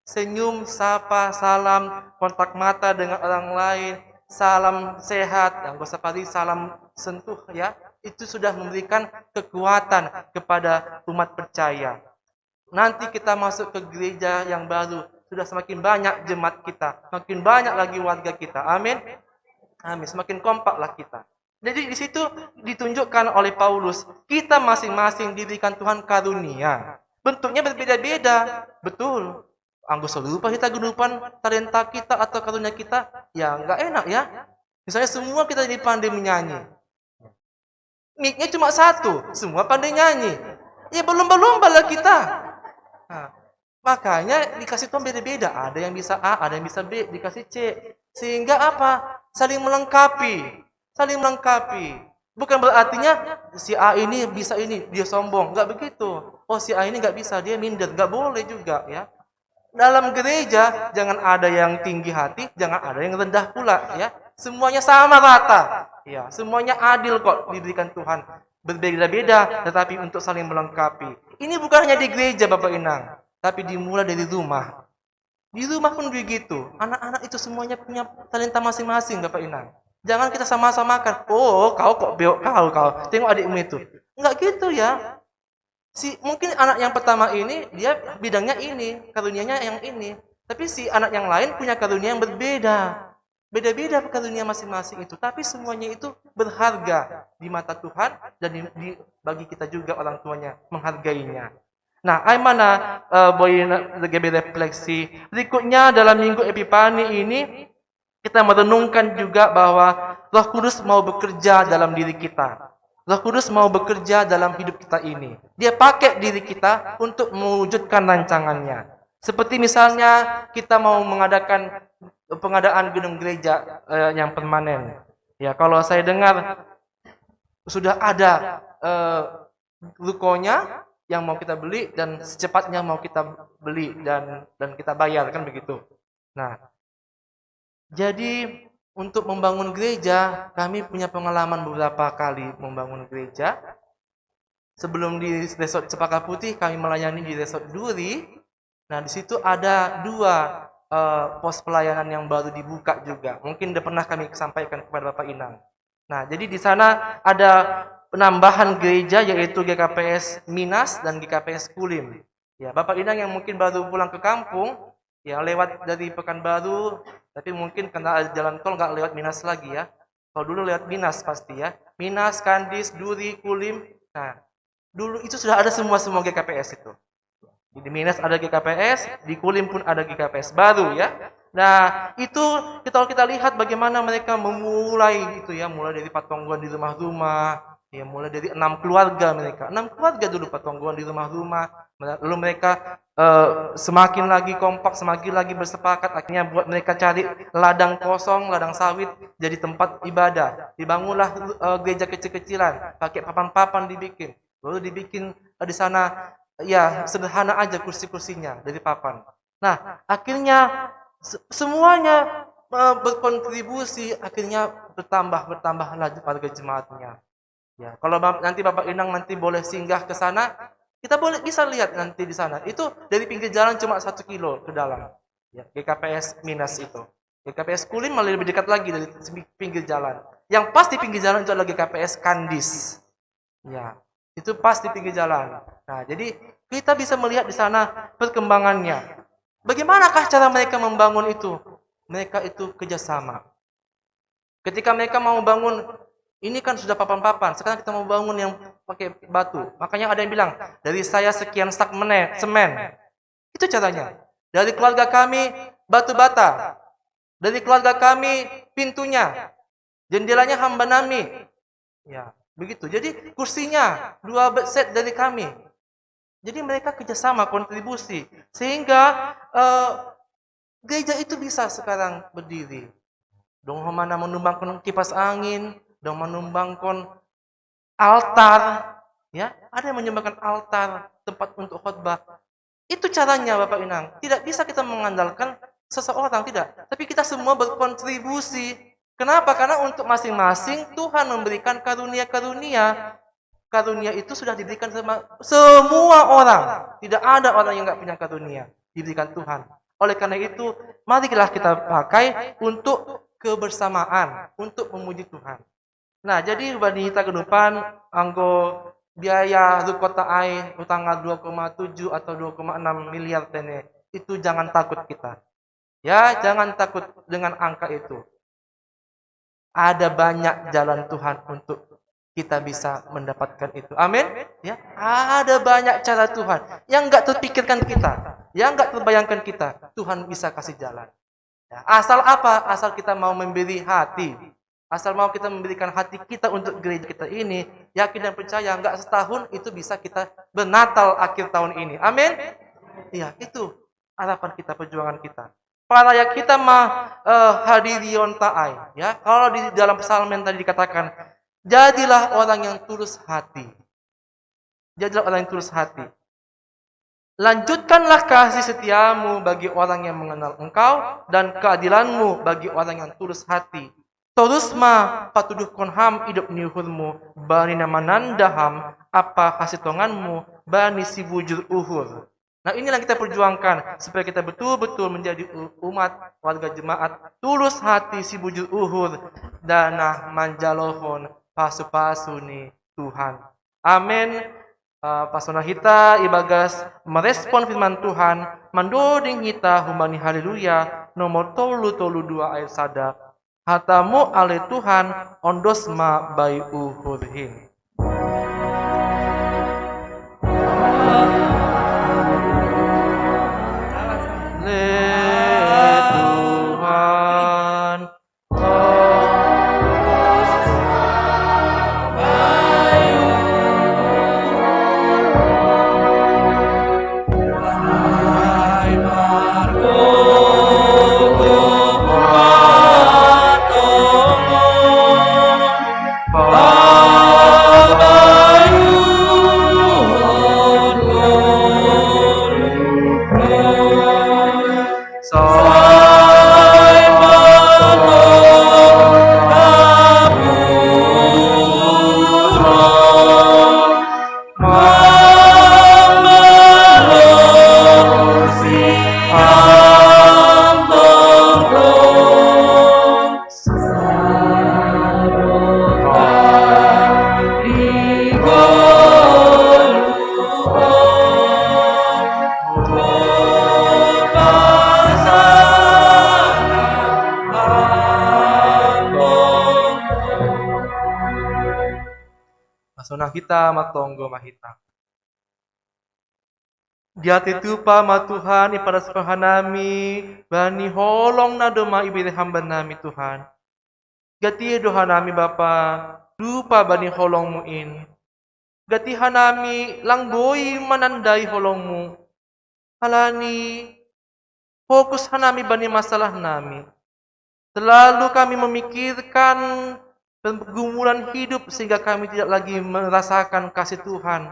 Senyum, sapa, salam, kontak mata dengan orang lain, salam sehat, anggo sapari salam sentuh ya. Itu sudah memberikan kekuatan kepada umat percaya. Nanti kita masuk ke gereja yang baru, sudah semakin banyak jemaat kita, semakin banyak lagi warga kita. Amin. Amin. Semakin kompaklah kita. Jadi di situ ditunjukkan oleh Paulus, kita masing-masing diberikan Tuhan karunia. Bentuknya berbeda-beda, betul. Anggo serupa kita gunupan talenta kita atau karunia kita, ya nggak enak ya. Misalnya semua kita jadi pandai menyanyi. Mic-nya cuma satu, semua pandai nyanyi. Ya berlomba-lomba lah kita. Nah, makanya dikasih Tuhan beda-beda. Ada yang bisa A, ada yang bisa B, dikasih C. Sehingga apa? Saling melengkapi. Saling melengkapi. Bukan berartinya si A ini bisa ini, dia sombong. Nggak begitu. Oh si A ini nggak bisa, dia minder. Nggak boleh juga ya. Dalam gereja jangan ada yang tinggi hati, jangan ada yang rendah pula ya. Semuanya sama rata. Ya, semuanya adil kok diberikan Tuhan. Berbeda-beda tetapi untuk saling melengkapi. Ini bukan hanya di gereja Bapak Inang, tapi dimulai dari rumah. Di rumah pun begitu. Anak-anak itu semuanya punya talenta masing-masing Bapak Inang. Jangan kita sama-samakan. Oh, kau kok beok kau kau. Tengok adikmu itu. Enggak gitu ya. Si mungkin anak yang pertama ini dia bidangnya ini, karunianya yang ini. Tapi si anak yang lain punya karunia yang berbeda. Beda-beda karunia masing-masing itu, tapi semuanya itu berharga di mata Tuhan dan di, di bagi kita juga orang tuanya menghargainya. Nah, ai mana uh, boy refleksi. Berikutnya dalam minggu Epipani ini kita merenungkan juga bahwa Roh Kudus mau bekerja dalam diri kita. Roh Kudus mau bekerja dalam hidup kita ini. Dia pakai diri kita untuk mewujudkan rancangannya. Seperti misalnya kita mau mengadakan pengadaan gedung gereja uh, yang permanen. Ya, kalau saya dengar sudah ada uh, rukonya yang mau kita beli dan secepatnya mau kita beli dan dan kita bayar kan begitu. Nah, jadi untuk membangun gereja, kami punya pengalaman beberapa kali membangun gereja. Sebelum di Resort Cempaka Putih, kami melayani di Resort Duri. Nah, di situ ada dua uh, pos pelayanan yang baru dibuka juga. Mungkin udah pernah kami sampaikan kepada Bapak Inang. Nah, jadi di sana ada penambahan gereja yaitu G K P S Minas dan G K P S Kulim. Ya, Bapak Inang yang mungkin baru pulang ke kampung, ya lewat dari Pekanbaru, tapi mungkin karena ada jalan tol nggak lewat Minas lagi ya. Kalau dulu lewat Minas pasti ya. Minas, Kandis, Duri, Kulim. Nah, dulu itu sudah ada semua semua G K P S itu. Di Minas ada G K P S, di Kulim pun ada G K P S baru, ya. Nah, itu kita, kalau kita lihat bagaimana mereka memulai itu, ya, mulai dari patonggoan di rumah-rumah, ya, mulai dari enam keluarga mereka. Enam keluarga dulu patonggoan di rumah-rumah, lalu mereka eh, semakin lagi kompak, semakin lagi bersepakat, akhirnya buat mereka cari ladang kosong, ladang sawit jadi tempat ibadah. Dibangunlah eh, gereja kecil-kecilan, pakai papan-papan dibikin. Lalu dibikin eh, di sana, ya, sederhana aja kursi-kursinya dari papan. Nah, akhirnya se- semuanya eh, berkontribusi, akhirnya bertambah, bertambah lagi warga jemaatnya. Ya, kalau bap- nanti Bapak Inang nanti boleh singgah ke sana, kita boleh bisa lihat nanti di sana. Itu dari pinggir jalan cuma satu kilo ke dalam. Ya, G K P S Minas itu. G K P S Kulim malah lebih dekat lagi dari pinggir jalan. Yang pas di pinggir jalan itu adalah G K P S Kandis. Ya, itu pas di pinggir jalan. Nah, jadi kita bisa melihat di sana perkembangannya. Bagaimanakah cara mereka membangun itu? Mereka itu kerjasama. Ketika mereka mau bangun, ini kan sudah papan-papan, sekarang kita mau bangun yang pakai batu. Makanya ada yang bilang, dari saya sekian sak mene- semen. Itu caranya. Dari keluarga kami, batu bata. Dari keluarga kami, pintunya. Jendelanya hamba nami. Ya, begitu. Jadi kursinya dua set dari kami. Jadi mereka kerjasama, kontribusi. Sehingga eh, gereja itu bisa sekarang berdiri. Dong mana menumbangkan kipas angin, dong menumbangkan altar, ya, ada yang menyumbangkan altar, tempat untuk khotbah. Itu caranya, Bapak Inang. Tidak bisa kita mengandalkan seseorang, tidak. Tapi kita semua berkontribusi. Kenapa? Karena untuk masing-masing Tuhan memberikan karunia-karunia. Karunia itu sudah diberikan sama semua orang. Tidak ada orang yang nggak punya karunia, diberikan Tuhan. Oleh karena itu, marilah kita pakai untuk kebersamaan, untuk memuji Tuhan. Nah, jadi bani kita genupan anggo biaya rukota ai utang dua koma tujuh atau dua koma enam miliar tene. Itu jangan takut kita. Ya, jangan takut dengan angka itu. Ada banyak jalan Tuhan untuk kita bisa mendapatkan itu. Amin. Ya, ada banyak cara Tuhan yang nggak terpikirkan kita, yang nggak terbayangkan kita. Tuhan bisa kasih jalan. Ya, asal apa? Asal kita mau memberi hati. Asal mau kita memberikan hati kita untuk gereja kita ini, yakin dan percaya nggak setahun itu bisa kita bernatal akhir tahun ini. Amin. Iya, itu harapan kita, perjuangan kita. Para ya kita mah eh, hadirion taai. Ya, kalau di dalam psalmen tadi dikatakan, jadilah orang yang tulus hati. Jadilah orang yang tulus hati. Lanjutkanlah kasih setiamu bagi orang yang mengenal Engkau dan keadilanmu bagi orang yang tulus hati. Terus ma patuduhkon ham idop ni uhurmu bani na mananda ham apa hasitonganmu bani si bujur uhur. Nah, inilah yang kita perjuangkan supaya kita betul-betul menjadi umat warga jemaat tulus hati si bujur uhur dan nah manjalohon pasu-pasu ni Tuhan. Amin. Uh, pasona hita ibagas merespon firman Tuhan mandoding hita humbani Haleluya nomor tolu tolu dua ayat sada. Hatamu ale Tuhan ondos ma bai uhurhin. Pasona hita matonggo ma hita. Diate tupa ma Tuhan i parasukon hanami bani holong na domma ibere hamba nami Tuhan. Gati doha nami Bapa, dupa bani holongmu in. Gati hanami lang boi manandai holongmu. Halani fokus hanami bani masalah nami. Selalu kami memikirkan pergumulan hidup sehingga kami tidak lagi merasakan kasih Tuhan.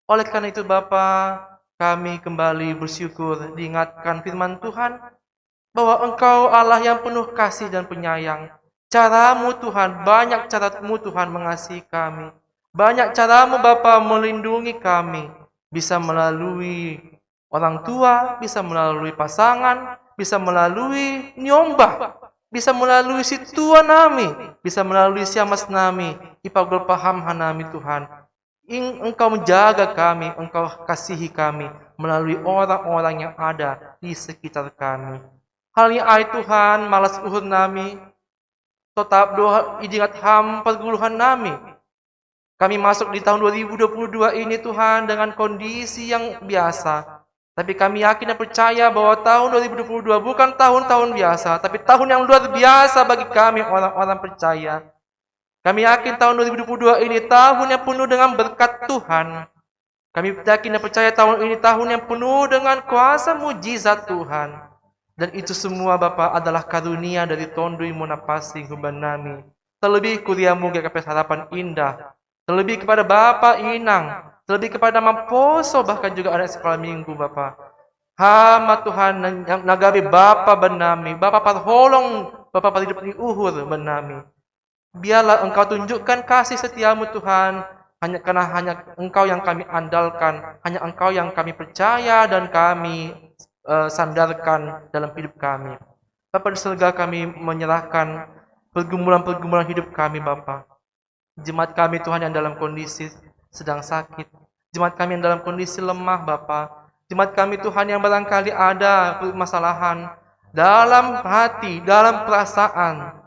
Oleh karena itu Bapa, kami kembali bersyukur diingatkan firman Tuhan bahwa Engkau Allah yang penuh kasih dan penyayang. Caramu Tuhan, banyak caramu Tuhan mengasihi kami. Banyak caramu Bapa melindungi kami. Bisa melalui orang tua, bisa melalui pasangan, bisa melalui niombah, bisa melalui si tua nami, bisa melalui siamas nami, ipagol paham hanami Tuhan. Ing Engkau menjaga kami, Engkau kasihi kami melalui orang-orang yang ada di sekitar kami. Halani ai Tuhan, malas uhur nami, totap doha idingat Ham pergumulan nami. Kami masuk di tahun dua ribu dua puluh dua ini Tuhan dengan kondisi yang biasa. Tapi kami yakin dan percaya bahwa tahun dua ribu dua puluh dua bukan tahun-tahun biasa, tapi tahun yang luar biasa bagi kami orang-orang percaya. Kami yakin tahun dua ribu dua puluh dua ini tahun yang penuh dengan berkat Tuhan. Kami yakin dan percaya tahun ini tahun yang penuh dengan kuasa mujizat Tuhan. Dan itu semua Bapa adalah karunia dari Tondui Monapasing huban nami. Terlebih kuriamu G K P S Harapan Indah. Terlebih kepada Bapa Inang, terlebih kepada Mamposo bahkan juga anak sekolah minggu Bapa. Hama Tuhan yang nagabe Bapa banami, Bapa parholong, Bapa paridup ni uhur banami. Biarlah Engkau tunjukkan kasih setiamu Tuhan, hanya karena hanya Engkau yang kami andalkan, hanya Engkau yang kami percaya dan kami eh, sandarkan dalam hidup kami. Bapa di surga, kami menyerahkan pergumulan-pergumulan hidup kami Bapa. Jemaat kami Tuhan yang dalam kondisi sedang sakit. Jemaat kami yang dalam kondisi lemah Bapa. Jemaat kami Tuhan yang barangkali ada permasalahan dalam hati, dalam perasaan.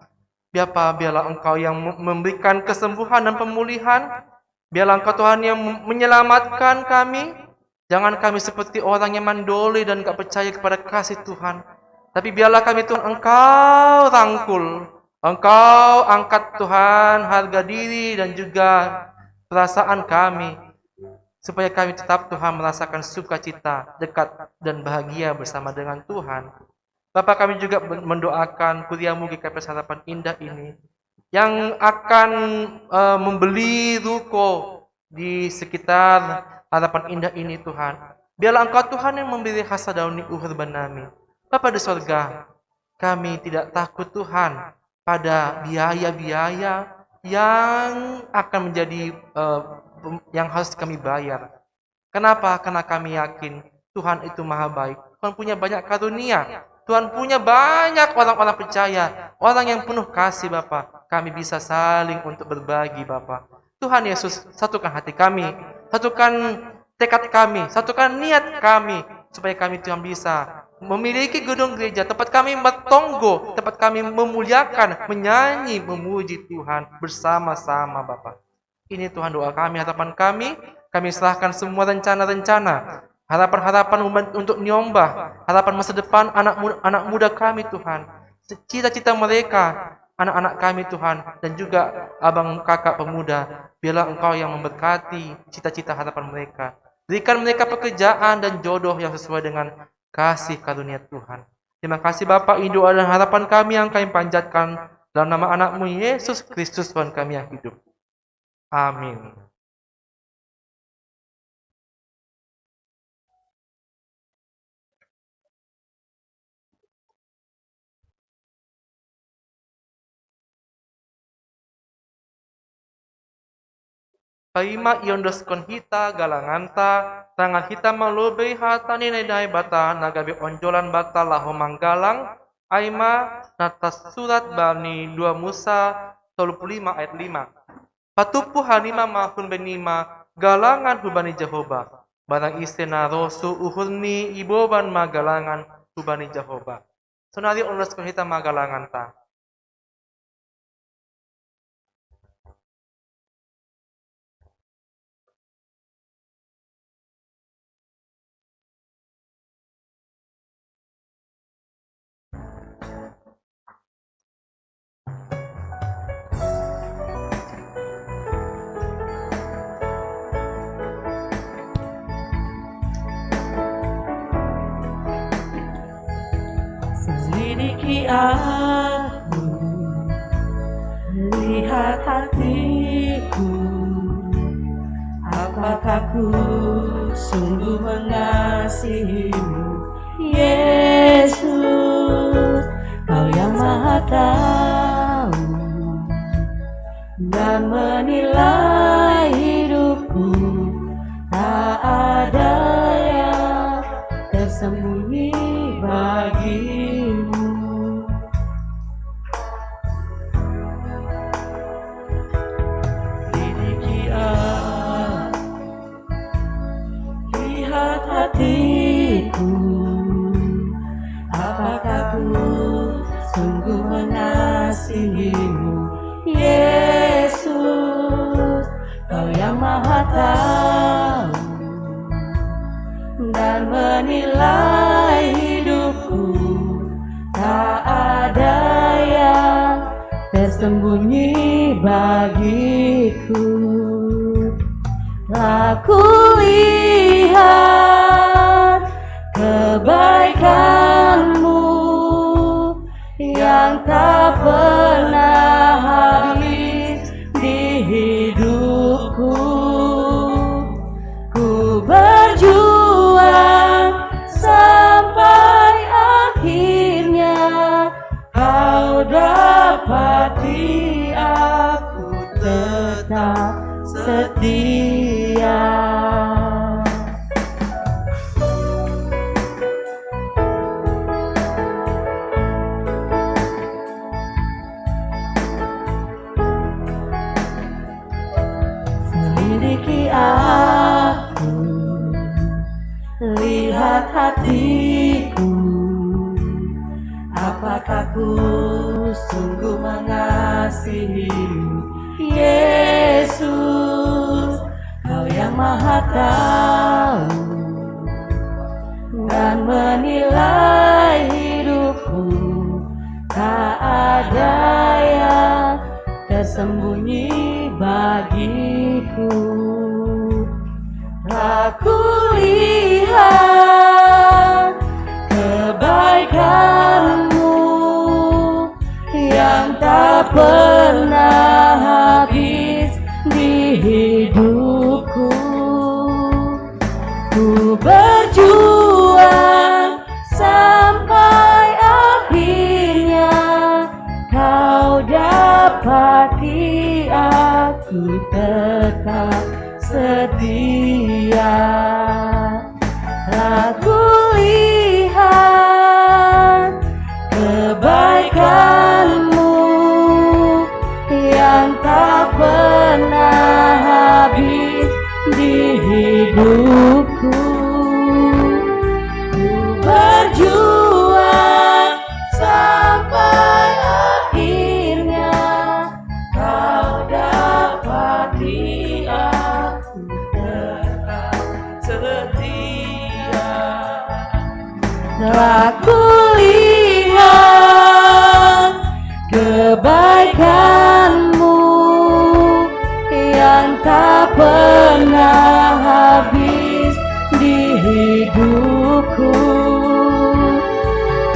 Bapa, biarlah Engkau yang memberikan kesembuhan dan pemulihan. Biarlah Engkau Tuhan yang menyelamatkan kami. Jangan kami seperti orang yang mandoli dan gak percaya kepada kasih Tuhan. Tapi biarlah kami Tuhan Engkau rangkul. Engkau angkat Tuhan harga diri dan juga perasaan kami. Supaya kami tetap Tuhan merasakan sukacita, dekat dan bahagia bersama dengan Tuhan. Bapa, kami juga mendoakan kuriamu G K P S Harapan Indah ini yang akan uh, membeli ruko di sekitar Harapan Indah ini Tuhan. Biarlah Engkau Tuhan yang memberi hasa daun ni uhur banami. Bapa di sorga, kami tidak takut Tuhan pada biaya-biaya yang akan menjadi uh, yang harus kami bayar. Kenapa? Karena kami yakin Tuhan itu maha baik. Tuhan punya banyak karunia. Tuhan punya banyak orang-orang percaya, orang yang penuh kasih Bapa. Kami bisa saling untuk berbagi Bapa. Tuhan Yesus, satukan hati kami, satukan tekad kami, satukan niat kami, supaya kami Tuhan bisa memiliki gedung gereja, tempat kami bertonggo, tempat kami memuliakan, menyanyi, memuji Tuhan bersama-sama Bapak. Ini Tuhan doa kami, harapan kami. Kami serahkan semua rencana-rencana, harapan-harapan untuk niombah, harapan masa depan anak muda, anak muda kami Tuhan. Cita-cita mereka, anak-anak kami Tuhan, dan juga abang kakak pemuda. Biarlah Engkau yang memberkati cita-cita harapan mereka. Berikan mereka pekerjaan dan jodoh yang sesuai dengan kasih karunia Tuhan. Terima kasih Bapak, ini doa dan harapan kami yang kami panjatkan dalam nama anakmu Yesus Kristus Tuhan kami yang hidup. Amin. Paima iondoskon hita galanganta, tangan hita malobei hata ni Naibata na gabe onjolan banta laho manggalang, aima na tarsurat bani dua Musa tolu puluh lima ayat lima. Patumpu hanima ma hun benima galangan hubani Jahoba, barang ise na rosu uhurni iboban ma galangan hubani Jahoba. Sonari ondoskon hita ma galanganta. Aku, lihat hatiku, apakah ku sungguh mengasihimu? Yesus, kau yang maha tahu dan menilai hidupku, tak ada yang tersembunyi bagimu. Lidiki aku, lihat hatiku, apakah ku sungguh mengasihimu? Yesus, kau yang maha tahu dan menilai hidupku, tak ada yang tersembunyi bagiku. Aku lihat kebaikanmu yang tak pernah habis di hidupku. Ku berjuang sampai akhirnya kau dapati aku tetap setia. Selidiki aku, lihat hatiku, apakah ku sungguh mengasihimu? Yesus, kau yang maha tahu dan menilai hidupku, tak ada yang tersembunyi bagiku. Aku lihat kebaikanmu yang tak pernah habis di hidupku. Ku berjuang sampai akhirnya kau dapati aku tetap setia. Aku lihat kebaikanmu yang tak pernah habis di hidupku. Ku berjuang sampai akhirnya kau dapati aku tetap setia. Telah kulihat kebaikanmu yang tak pernah habis di hidupku.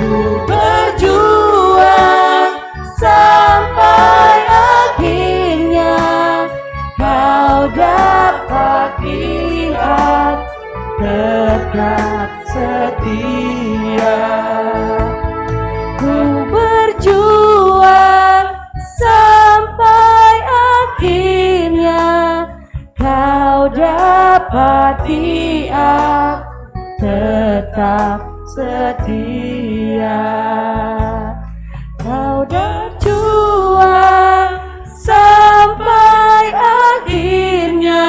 Ku berjuang sampai akhirnya kau dapati aku tetap setia. Ku berjuang sampai akhirnya kau dapati aku tetap setia. Kau berjuang sampai akhirnya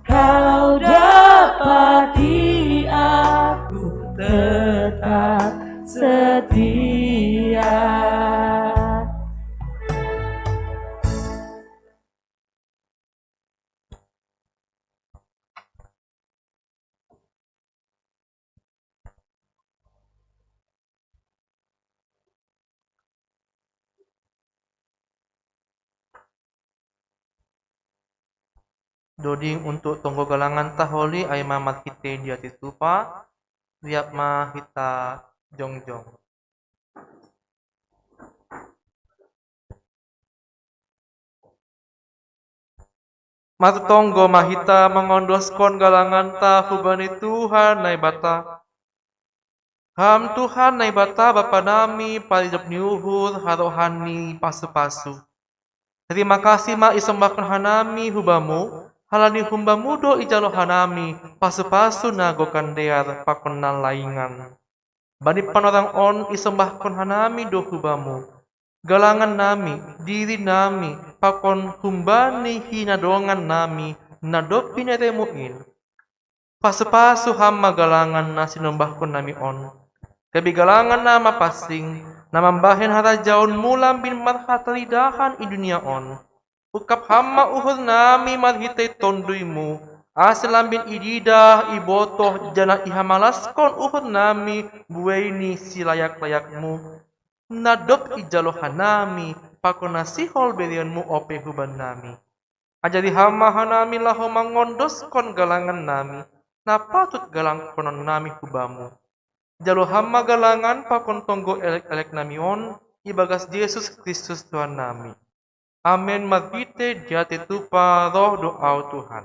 kau dapati aku tetap setia. Doding untuk tonggo galangan taholi ai mamat hite diatisupa, siap ma hita jongjong. Martonggo ma hita mangondoskon galanganta hubani Tuhan Naibata. Ham Tuhan Naibata Bapa nami, paridop ni uhur, harohan ni pasu-pasu. Tarima kasih ma isombahkon hanami hu Bamu, halani hum Bamu do ijalo hanami pasu-pasu na gokan dear pakon na laingan. Bani panorang on isombahkon hanami do hu Bamu galangan nami, diri nami, pakon humbani hinadongan nami na dob binereMu in. Pasu-pasu Ham ma galangan na sinombahkon nami on, gabe galangan na mapansing, na mambahen harajaonMu lambin marhataridahan i dunia on. Ungkap Ham ma uhur nami marhitei TonduyMu, ase lambin ididah, ibotoh, janah ihamalaskon uhur nami buei ni silayak-layakMu, na dob ijalo hanami pakon na sihol bereonMu ope huban nami. Ajari Ham ma hanami laho mangondoskon galangan nami, na patut galangkonon nami hu Bamu. Jalo Ham ma galangan pakon tonggo elek-elek nami on, ibagas Jesus Kristus Tuhan nami. Amen. Marhitei diatei tupa roh do ahu Tuhan.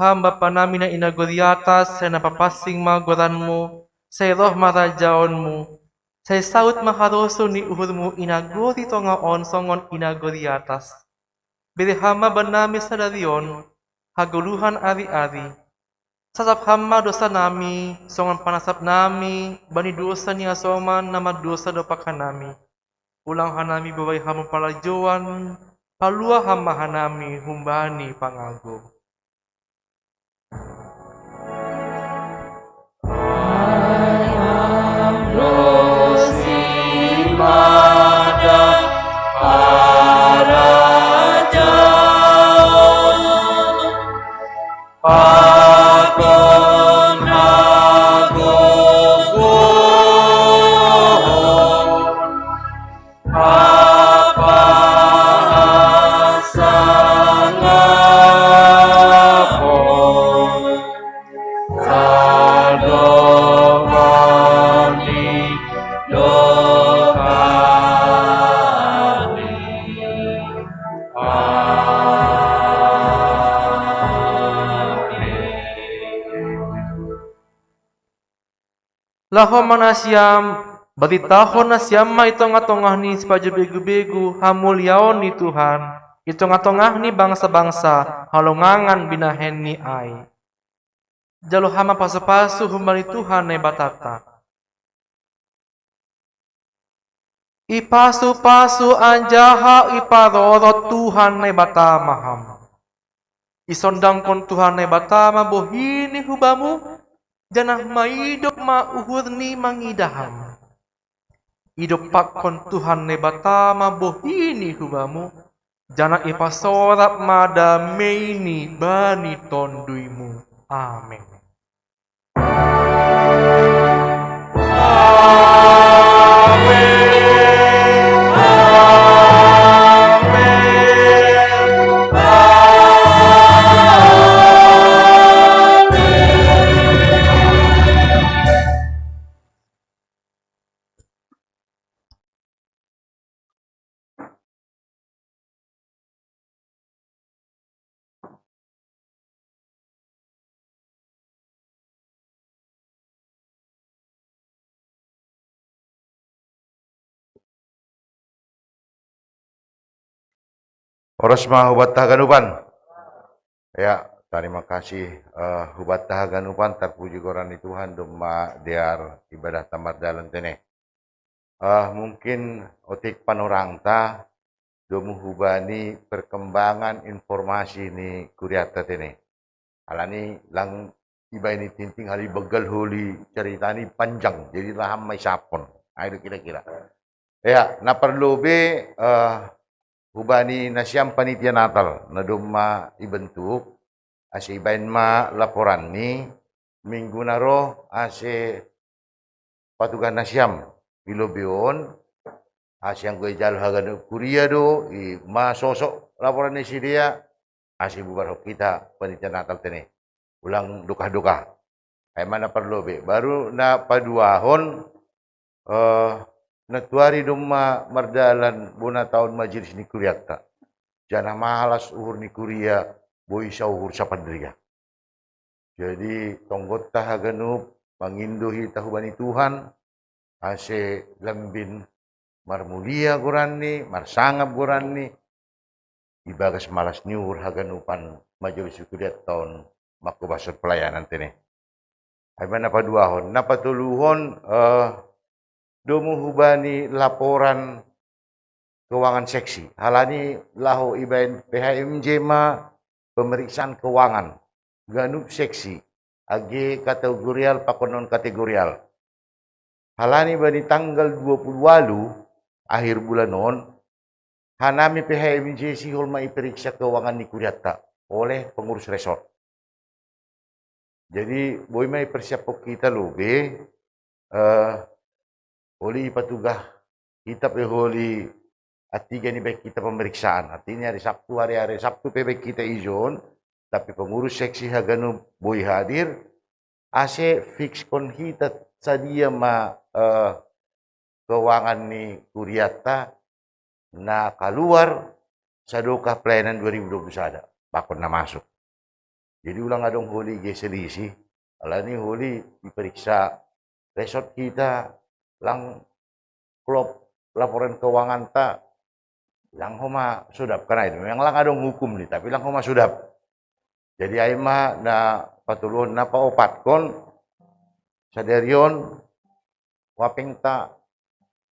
Ham Bapa nami na i nagori atas, sai na papansing ma goranMu, sai roh ma harajaonMu, sai saut ma harosuh ni uhurMu i nagori tongah on songon i nagori atas. Bere Ham ma bannami sadari on hagoluhan ari-ari. Sasap Ham ma dosa nami, songon panasap nami bani dosa ni hasoman na mardosa dompak hanami. Ulang hanami bobai Ham mangalajoan, palua Ham ma hanami humbani pangago. Laho ma nasiam, baritahon nasiam ma i tongah-tongah ni sipajo begu-begu hamuliaon ni Tuhan, i tongah-tongah ni bangsa-bangsa halongangan binahen ni ai. Jalo Ham ma pasu-pasu humbani Tuhan Naibatanta. Ipasu-pasu anjaha iparorot Tuhan Naibata ma Ham. Isondangkon Tuhan Naibata ma bohiNi hu Bamu, janah maidop ma uhurNi mangidah Ham. Idompakkon Tuhan Naibata ma bohiNi hu Bamu, janah ipasorap ma dameiNi bani TonduyMu. Amen. Horas ma hubanta haganupan. Ya, tarima kasih, eh, hubanta haganupan, tarpuji goran ni Tuhan, domma dear ibadah ta mardalan tene. Eh, mungkin otik panorangta, domu hubani perkembangan informasi ni kuriatta tene. Alani lang ibaen tinting hali begal holi caritani panjang, jadi lahan mai sapon. Ayo kira-kira. Ya, na parlobe, eh, hubani nasiam panitia Natal, na domma ibentuk, ase ibaen ma laporanni, minggu na ro, ase patugas nasiam i lobi on, ase anggo ijalo haganup kuria do, i masosok laporanni sidea, ase bubarhon hita panitia Natal tene. Ulang dokah-dokah. Ai ma na parlobe. Baru na paduahon, eh, na tuari domma mardalan bona taon majelis ni kuriatta. Janah malas uhur ni kuria, boi sauhur sapandria. Jadi, tonggotta haganup mangindo hita hubani Tuhan, ase lambin marmulia goranni, marsangap goranni, ibagas malas ni uhur haganupan majelis ni kuriatta on mangkobashon pelayanan tene. Ai ma na paduahon, na patoluhon, eh, domu hubani laporan keuangan seksi. Halani laho ibaen P H M J ma pemeriksaan keuangan ganup seksi, age kategorial pakon non kategorial. Halani bani tanggal dua puluh walu akhir bulan on, hanami P H M J sihol ma iperiksa keuangan ni kuriatta oleh pengurus resort. Jadi, boi ma ipersiaphon hita lobe, eh, holi ipatugah hita pe holi antigen ibaen hita pemeriksaan. Artinya hari Sabtu, hari-hari Sabtu pe ibaen hita ijon, tapi pengurus seksi haganup boi hadir, ase fikskon hita sadia ma, eh, keuangan ni kuriatta na kaluar sadokah pelayanan dua ribu dua puluh sada, pakon na masuk. Jadi ulang adong holi ge selisih, alani holi iperiksa resort hita, lang klop laporan keuanganta, lang homa sodap, kan ai, memang lang adong hukum ni, tapi lang homa sodap. Jadi ai ma na patoluhon, na paopatkon, sadari on wapengta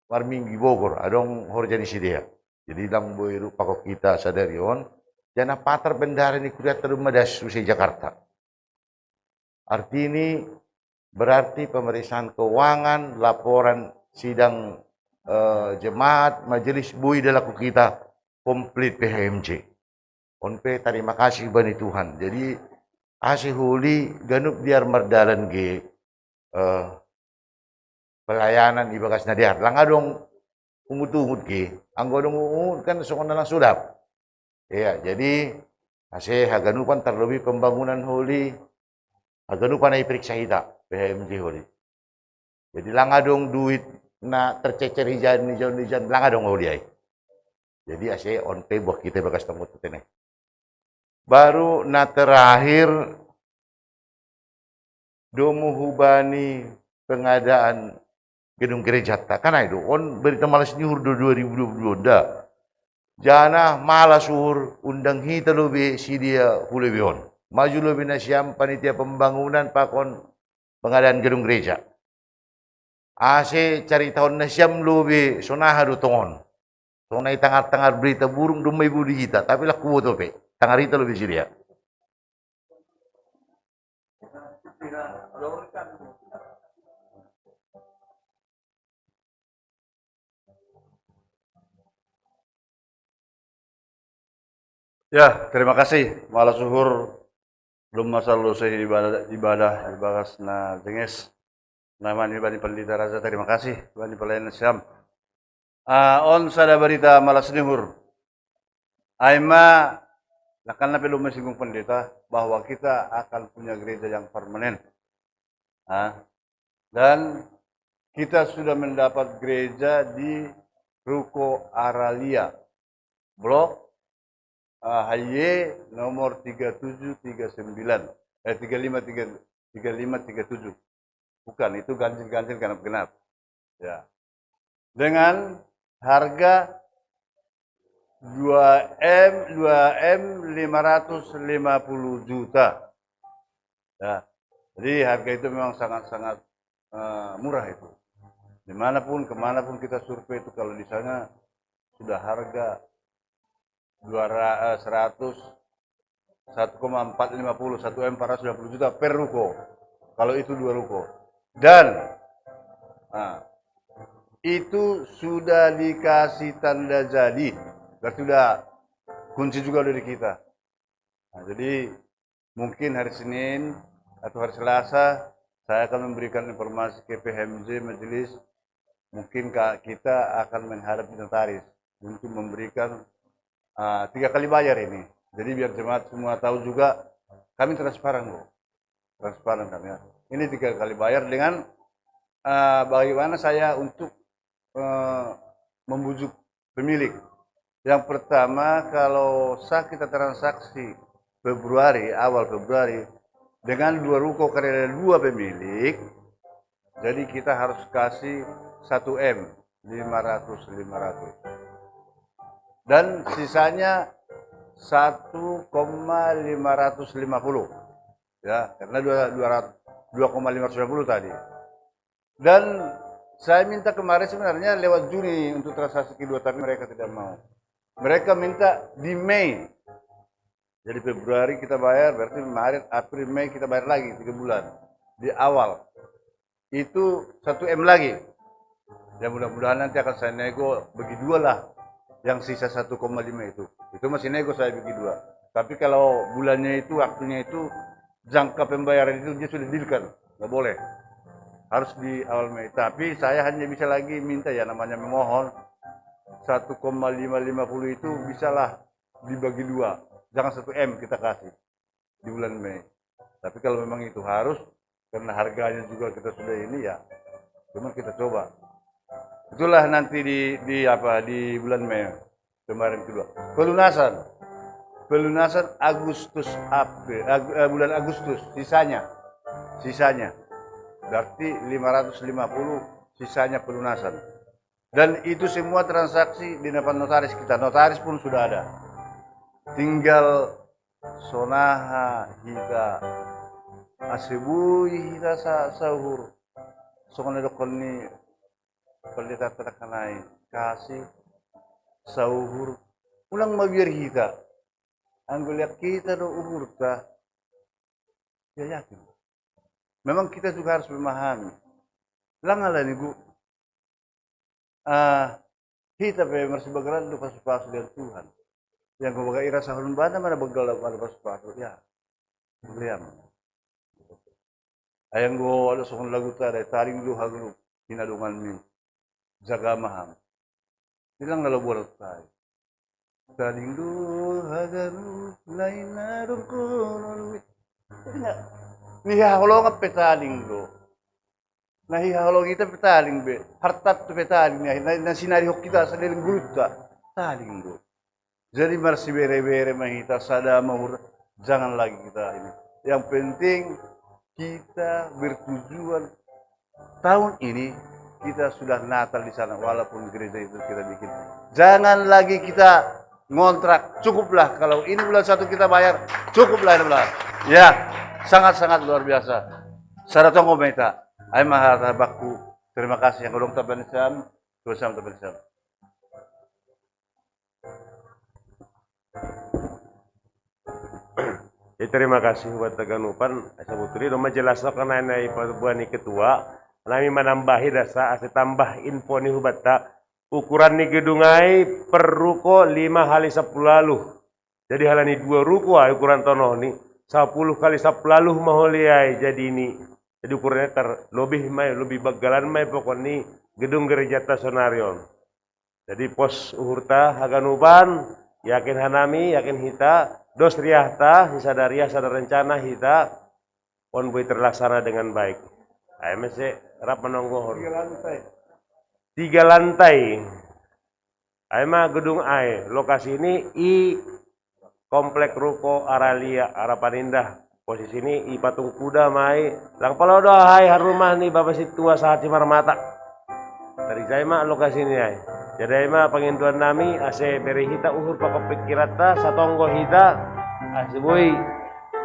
marminggu i Bogor, adong horja ni sidea. Jadi lang boi rupa hita sadari on, janah patar bendahara ni kuriatta domma das use Jakarta. Artini berarti pemeriksaan keuangan, laporan sidang, eh, jemaat, majelis boi dilakuhon hita komplit P H M J. On pe tarima kasih bani Tuhan. Jadi ase holi ganup dear mardalan ge, eh, pelayanan ibagas na dear. Lang adong ungut-ungut ge. Anggo adong ungut kan songon na lang sodap. Iya, jadi ase haganupan tarlobi pembangunan holi, haganupan na iperiksa hita, P H M J holi. Jadi lang adong duit na tercecer ijan, ijan, ijan, lang adong holi ai. Jadi ase on pe buat hita ibagas tonggotta tene. Baru na terakhir, domu hubani pengadaan gedung gerejatta. Kan ai do, on berita malas ni uhur do dua ribu dua puluh dua da. Janah malas uhur undang hita lobe sidea hu lobi on. Maju lobe nasiam panitia pembangunan pakon pengadaan gedung gereja. Ase caritahon nasiam lobe sonaha do tongon. Songon na itangar-tangar berita burung domma ibudi hita, tapi lang huboto pe. Tangar hita lobe sidea. Ya, terima kasih. Malas uhur, domma salose ibadah, ibadah ibagas na jenges. Nama ni bani pandita raja, terima kasih bani pelayan nasiam. Ah, on sada berita malas ni uhur. Ai ma, na kan na pe domma singgung pendeta bahwa kita akan punya gereja yang permanen. Ah, dan kita sudah mendapat gereja di Ruko Aralia, Blok, ah, Haye nomor tiga tujuh tiga sembilan, eh, tiga lima tiga, tiga lima tiga tujuh. Bukan, itu ganjil-ganjil genap-genap. Ya. Dengan harga dua M, dua M lima ratus lima puluh juta. Ya. Jadi harga itu memang sangat-sangat eh, murah itu. Dimanapun, kemanapun kita survei itu, kalau di sana sudah harga dua ratus, eh, seratus, satu koma empat lima puluh, satu M empat ratus lima puluh juta per ruko. Kalau itu dua ruko. Dan nah, itu sudah dikasih tanda jadi, berarti sudah kunci juga dari kita. Nah, jadi mungkin hari Senin atau hari Selasa saya akan memberikan informasi ke P H M J majelis. Mungkin ka- kita akan menghadap di notaris untuk memberikan uh, tiga kali bayar ini. Jadi biar jemaat semua tahu juga, kami transparan, Bu. Transparan kami, ya. Ini tiga kali bayar dengan uh, bagaimana saya untuk uh, membujuk pemilik. Yang pertama, kalau sah kita transaksi Februari, awal Februari, dengan dua ruko karena ada dua pemilik, jadi kita harus kasih satu M, lima ratus, lima ratus. Dan sisanya satu koma lima ratus lima puluh. Ya, karena dua, dua ratus, dua koma lima ratus lima puluh tadi. Dan saya minta kemarin sebenarnya lewat Juni untuk transaksi kedua, tapi mereka tidak mau. Mereka minta di Mei. Jadi Februari kita bayar, berarti Maret, April, Mei kita bayar lagi tiga bulan. Di awal. Itu satu M lagi. Ya mudah-mudahan nanti akan saya nego bagi dua lah. Yang sisa satu koma lima itu. Itu masih nego saya bagi dua. Tapi kalau bulannya itu, waktunya itu, jangka pembayaran itu dia sudah dealkan. Nggak boleh. Harus di awal Mei. Tapi saya hanya bisa lagi minta, ya namanya memohon, satu koma lima lima puluh itu bisalah dibagi dua. Jangan satu M kita kasih di bulan Mei. Tapi kalau memang itu harus, karena harganya juga kita sudah ini, ya, cuma kita coba. Itulah nanti di di apa, di bulan Mei kemarin kedua. Pelunasan. Pelunasan Agustus, April, Ag- eh, bulan Agustus sisanya. Sisanya. Berarti lima ratus lima puluh sisanya pelunasan. Dan itu semua transaksi di depan notaris kita. Notaris pun sudah ada. Tinggal sonaha hita asebui hita sa sauhur. Songon na dokkon ni pendeta terakanai, kasih sauhur. Ulang mabiar hita. Anggo liak hita do uhurta. Ya yakin. Memang kita juga harus memahami. Lang ala ni gu. Ah, hita pe marsibagaran do pasu-pasu dengan Tuhan. Yang kebaga ira sahun bana mana begal mana pasu-pasu. Ya. Liam. Ayang go ada songon lagu ta ada taling do haguru hina dongan mi. Jaga maham. Bilang lalu buat tai. Taling do haganu lain na dong kono. Niha holongan pe taling do. Nah, hiha holong hita pe taling be. Hartat tu pe taling, na, na, na sinari hok kita sadelen gulutta. Taling do. Jadi marsibere-bere ma hita sada mahur, jangan lagi kita ini. Yang penting kita bertujuan tahun ini kita sudah Natal di sana, walaupun gereja itu kita bikin. Jangan lagi kita ngontrak, cukuplah kalau ini bulan satu kita bayar, cukuplah ini bulan. Ya, sangat-sangat luar biasa. Saratongo meta, ai mahata bakku. Terima kasih yang ulung taban sam, dosa taban sam. Ya, terima kasih buat Taganupan. Sebetulnya udah menjelaskan mengenai perbuatan ketua. Nami menambahi dasa, saya tambah info nih buat tak. Ukuran ni gedung ai per ruko lima kali sepuluh lalu. Jadi halani dua ruko ai ukuran tonoh ni sepuluh kali sepuluh lalu maholi ai jadi ini. Jadi ukurannya ter lebih mai lebih bagalan mai pokok ni gedung gereja tasonarion. Jadi pos uhurta haganuban, yakin hanami, yakin hita, dos riahta, sisada riah sada rencana hita, on boi terlaksana dengan baik. Ai mese rap menonggohon. Tiga lantai. Tiga lantai. Ai ma gedung ai, lokasi ini i komplek ruko Aralia Harapan Indah. Posisi ini i patung kuda mai. Lang palodo hai harumah ni bapak situa sahat si marmata. Dari saya ma lokasi ini ai. Jadi ai ma pangintuan nami, ase bere hita uhur pakon pikiranta, satonggo hita, ase boi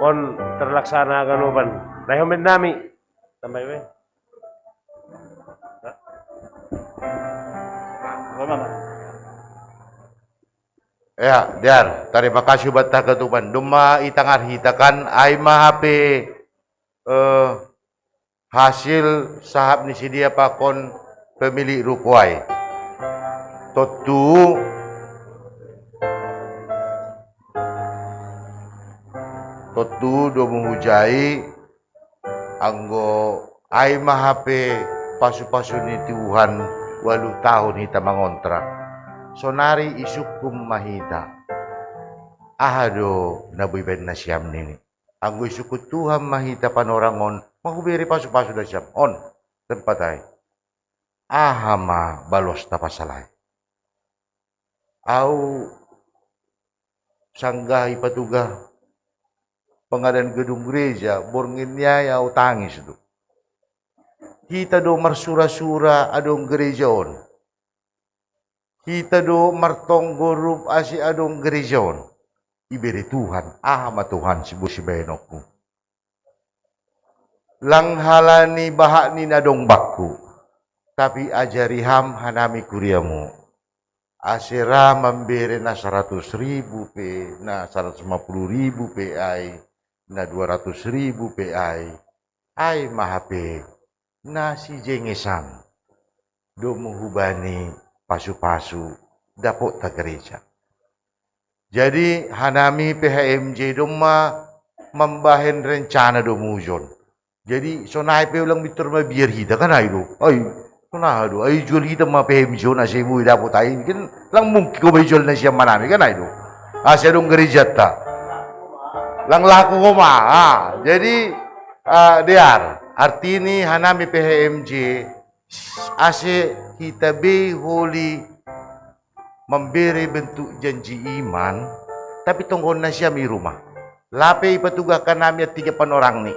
on terlaksana ganupan. Daihon baen nami. Tambai be. Ya, Diar, tarima kasih banta ketupan. Duma itangar hita kan, ai ma hape eh, hasil sahap ni si dia pakon pemilik ruko ai. Tontu, tontu domu hujai anggo ai ma hape pasu-pasu ni Tuhan ualu tahun hita mangontrak. Sonari isungkun ma hita. Aha do na boi baen nasiam nini? Anggo isungkun Tuhan ma hita panorang on, ma hubere pasu-pasu nasiam on tempat ai. Aha ma balosta pasal ai? Au sanggah ipatugah pengadaan gedung gereja, borngin ni ai au tangis do. Hita do marsura-sura adong gereja on. Hita do martonggo rup ase adong gereja on. Ibere Tuhan, aha ma Tuhan sibu sibaenonku. Lang halani bahat ni na dong bakku, tapi ajari ham hanami kuriamu. Ase ra mambere na saratus ribu pe, na saratus lima puluh ribu pe ai, na dua ratus ribu pe ai, ai ma hape na sijengesan domu hubani pasu-pasu dapotta gereja. Jadi hanami P H M J domma mambahen rencana do mujon. Jadi sonai pe ulang mintor mabiar hita kan ai do. Ai, sonaha do. Ai jual hita ma P H M J on ase boi dapot ai kan lang mungkin ko bai jual nasiam manami kan ai do. Ase adong gerejanta. Lang laku ko ma. Ah, jadi ah, dear, artini hanami P H M J ase hita bei holi mambere bentuk janji iman, tapi tonggon nasiam i rumah. Lape ipatugahkan nami tiga panorang ni.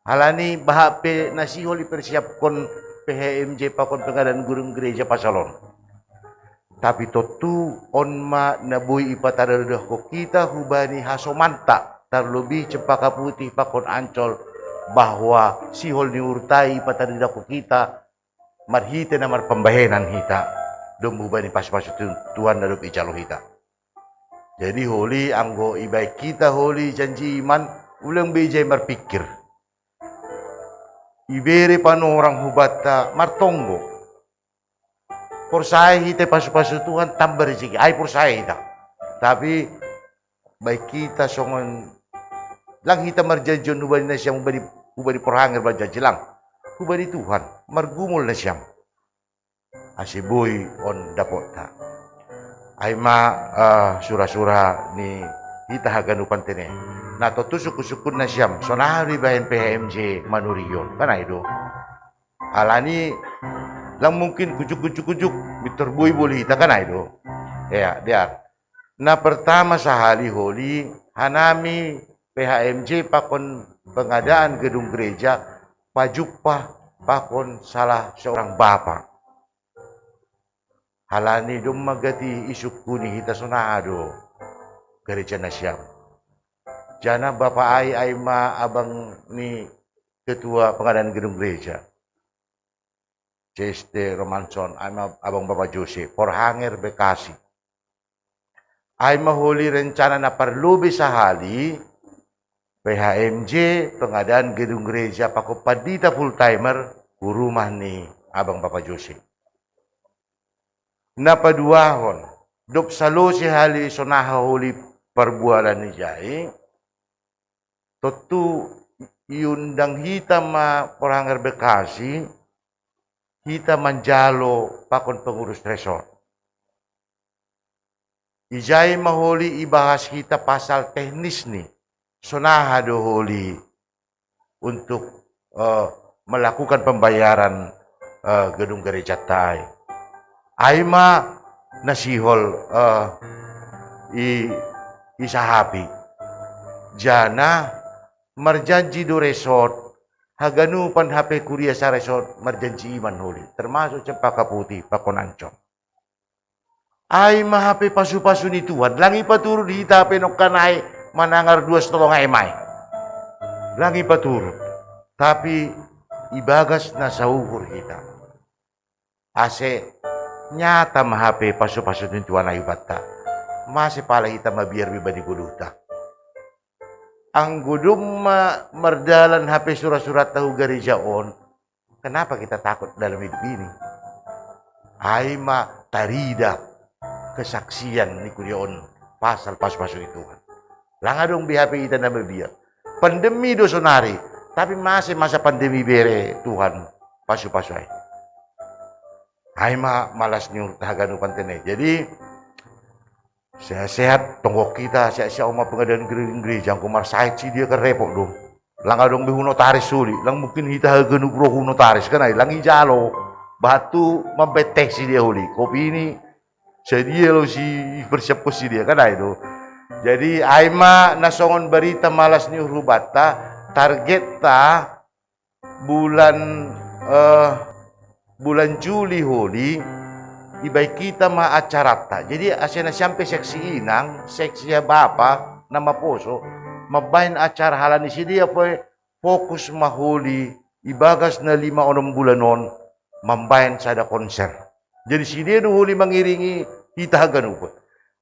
Halani bahat pe na sihol ipersiapkon P H M J pakon pengadaan gedung gereja pasal on. Tapi tontu on ma na boi ipatadadahkon hita hubani hasomanta, tarlobih Cempaka Putih pakon Ancol, bahwa sihol ni uhurta i ipatadadahkon hita marhite na marpambahenan hita, domu hubani pasu-pasu Tuhan na dob ijalo hita. Jadi holi anggo ibaen hita holi janji iman, ulang be ijai marpikir. Ibere panorang hubanta martonggo. Porsaya hita pasu-pasu Tuhan tamba rezeki. Ai porsaya hita. Tapi baik hita songon lang hita marjanjion hubani nasiam hubani, hubani porhanger marjanji lang. Hubani Tuhan margumul nasiam. Ase boi on dapotta. Ai ma uh, sura-sura ni hita haganupan tene. Na tontu sukun-sukun nasiam, sonaha do ibahen P H M J manurion, kan ai do. Alani lang mungkin kujuk-kujuk-kujuk, mintor boi boli hita kan ai do. Ya, dear. Na pertama sahali holi, hanami P H M J pakon pengadaan gedung gereja pajumpah pakon salah seorang bapak. Halani domma gati isungkuni hita sonaha do gereja nasiam. Jana bapak ai ai ma abang ni ketua pengadaan gedung gereja. Ceste Romanson, ai ma abang bapak Jose, porhanger Bekasi. Ai ma holi rencana na parlobe sahali, P H M J, pengadaan gedung gereja pakon pandita full timer, hu rumah ni abang bapak Jose. Na paduahon, dob salose hali sonaha holi parbualan ijai, tontu iundang hita ma porhanger Bekasi, hita manjalo pakon pengurus resort. Ijai ma holi ibahas hita pasal teknis ni, sonaha do holi untuk uh, melakukan pembayaran uh, gedung gereja tai. Ai ma nasihol uh, i, isahapi. Jana marjanji do resort, haganupan hape kuria sa resort marjanji iman holi, termasuk Cempaka Putih pakon Ancol. Ai ma hape pasu-pasu ni Tuhan, lang ipaturut hita hape nongkanai manangar dua setengah emai. Lang ipaturut. Tapi ibagas na saukur hita. Ase nyata ma hape pasu-pasu ni Tuhan ai hubanta. Mase pala hita mabiar be bani goluhta. Anggo domma mardalan hape surat-suratta hu gareja on, kenapa kita takut dalam hidup ini? Ai ma tarida kesaksian ni kuria on pasal pasu-pasu ni Tuhan. Lang adong be hape hita na mabiar. Pandemi do sonari, tapi mase masa pandemi bere Tuhan pasu-pasu ai. Ai ma malas ni uhurta haganupan tene. Jadi sehat-sehat tonggo hita, sehat-sehat oma pengadilan gereja, anggo marsahit si dia kan repot do. Lang adong be hu notaris holi, lang mungkin hita haganup ro hu notaris kan ai, lang ijalo. Batu mambeteh si dia holi, kopi ini sadia lo si persiapkon si dia kan ai do. Jadi ai ma na songon barita malas ni uhur hubanta, targetta bulan eh, bulan Juli holi, ibaen hita ma acaranta. Jadi ase na sampe seksi inang, seksi bapa na maposo, mambaen acara halani si dia pe fokus ma holi ibagas na lima onom bulan on mambaen sada konser. Jadi si dia do holi mangiringi hita haganupan.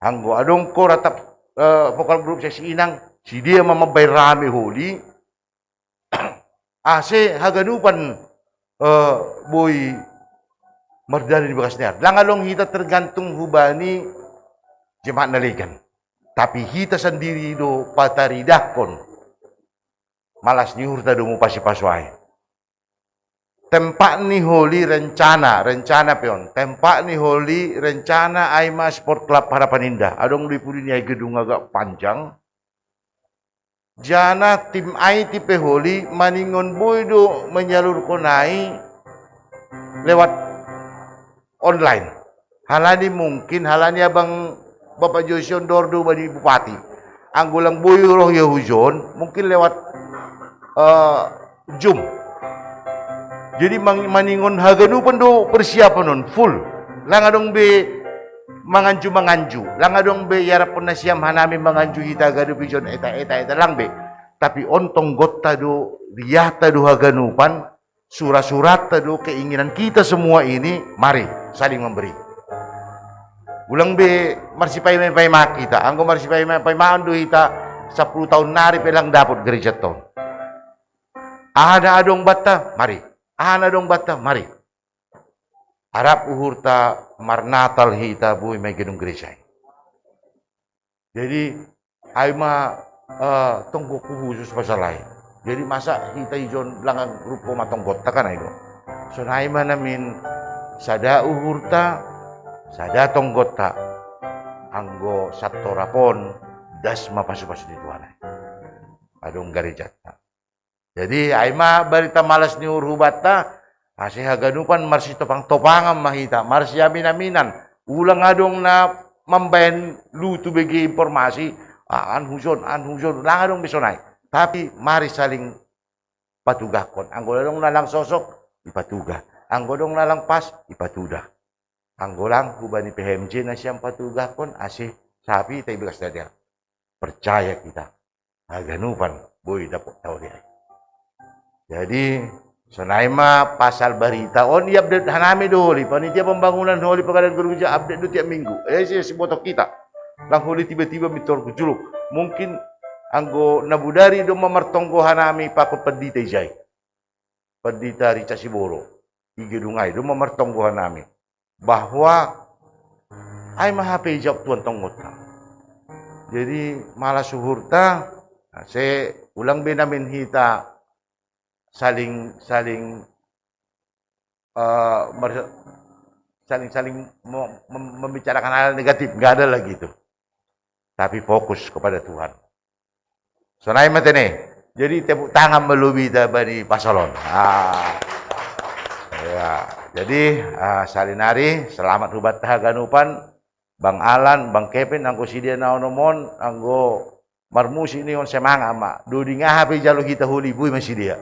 Anggo adong ko rap eh, vokal grup seksi inang, si dia ma mambaen rame holi, ase haganupan eh, boi mardalan di bagas ni ari. Lang adong hita tergantung hubani jemaat na legan. Tapi hita sandiri do pataridahkon. Malas ni uhurta do mupasupasu ai. Tempat ni holi rencana, rencana pe on. Tempat ni holi rencana ai ma Sport Club Harapan Indah. Adong do i pudi ni ai gedung agak panjang. Jana tim I T pe holi maningon boi do menyalurkon ai lewat online. Halani mungkin, halani abang Bapak Josi on dor do bani bupati. Anggo lang boi roh ia hujon, mungkin lewat eh, Zoom. Jadi mang- maningon haganupan do persiapan on full. Lang adong be manganju-manganju, lang adong be iaraphon nasiam hanami manganju hita ganup ijon eta-eta eta lang be. Tapi on tonggotta do, riahta do haganupan, sura-suratta do, keinginan kita semua ini, mari saling memberi. Ulang be marsipaima-paimaan hita, anggo marsipaima-paimaan do hita, sapuluh taon nari pe lang dapot gereja on. Aha na adong banta, mari. Aha na adong banta, mari. Arap uhurta marnatal hita boi ma i gedung gereja i. Jadi ai ma eh, tonggokku khusus pasal ai. Jadi masa hita ijon lang rupa ma tonggotta kan ai do. Sonai ma namin sada uhurta, sada tonggotta. Anggo santorap on das ma pasu-pasu ni Tuhan ai. Adong garejanta. Jadi ai ma barita malas ni uhur hubanta, ase haganupan marsitopang-topangan ma hita, marsiamin-aminan. Ulang adong na mambaen lutu bege informasi, ah, an hujon, an hujon, lang adong be sonai. Tapi mari saling patugahkon. Anggo adong na lang sosok, ipatugah. Anggo adong na lang pas, ipatudah. Anggo lang hubani P H M J nasiam patugahkon, ase sapi tai bekas dadia. Percaya kita. Haganupan boi dapot taoli ai. Jadi sonai ma pasal barita on, i-update hanami do holi, panitia pembangunan holi, pengadilan gereja update do tiap minggu. Eh, si, si botok kita. Lang holi tiba-tiba mintor gujuluk. Mungkin anggo na bodari do ma martonggo hanami pakon pendita ijai. Pendita Rica Siboro. I gedung ai do ma martonggo hanami. Bahwa ai ma hape ijawab Tuhan tonggotta. Jadi malas uhurta, ase ulang be namin hita saling saling eh, mer- saling-saling mo- mem- membicarakan hal negatif, nggak ada lagi itu. Tapi fokus kepada Tuhan. Sonai ma tene. Jadi tepuk tangan ma lobi hita bani pasal on. Ah. Ya, jadi ah, salinari selamat hubanta haganupan, Bang Alan, Bang Kevin, anggo si dia na onom on, anggo marmusik ni on semangat ma. Doding aha pe jalo hita holi boi ma si dia.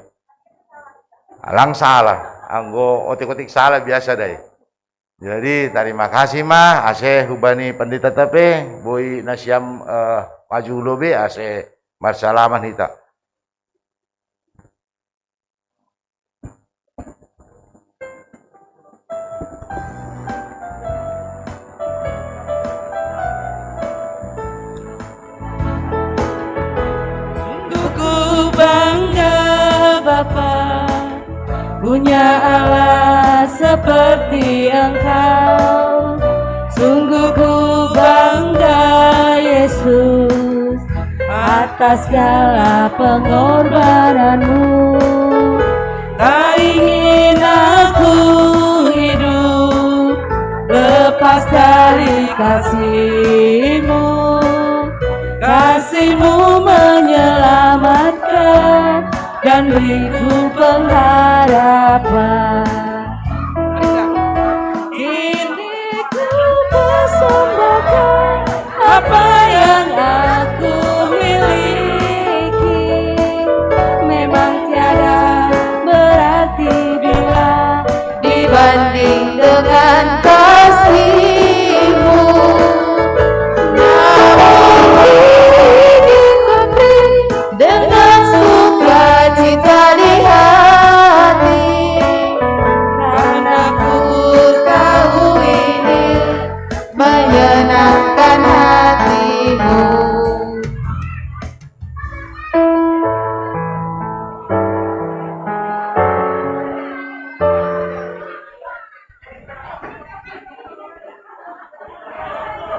Lang salah, anggo otik-otik salah biasa dai. Jadi tarima kasih mah, ase hubani pandita tapi, boi nasiam eh, maju lobe, ase marsalaman hita. Sungguh ku bangga Bapa, punya Allah seperti Engkau. Sungguh ku bangga Yesus, atas segala pengorbananmu. Tak ingin aku hidup lepas dari kasihmu. Kasihmu menyelamatkan dan beriku pengharapan. Kini ku persembahkan apa yang aku miliki. Memang tiada berarti bila dibanding dengan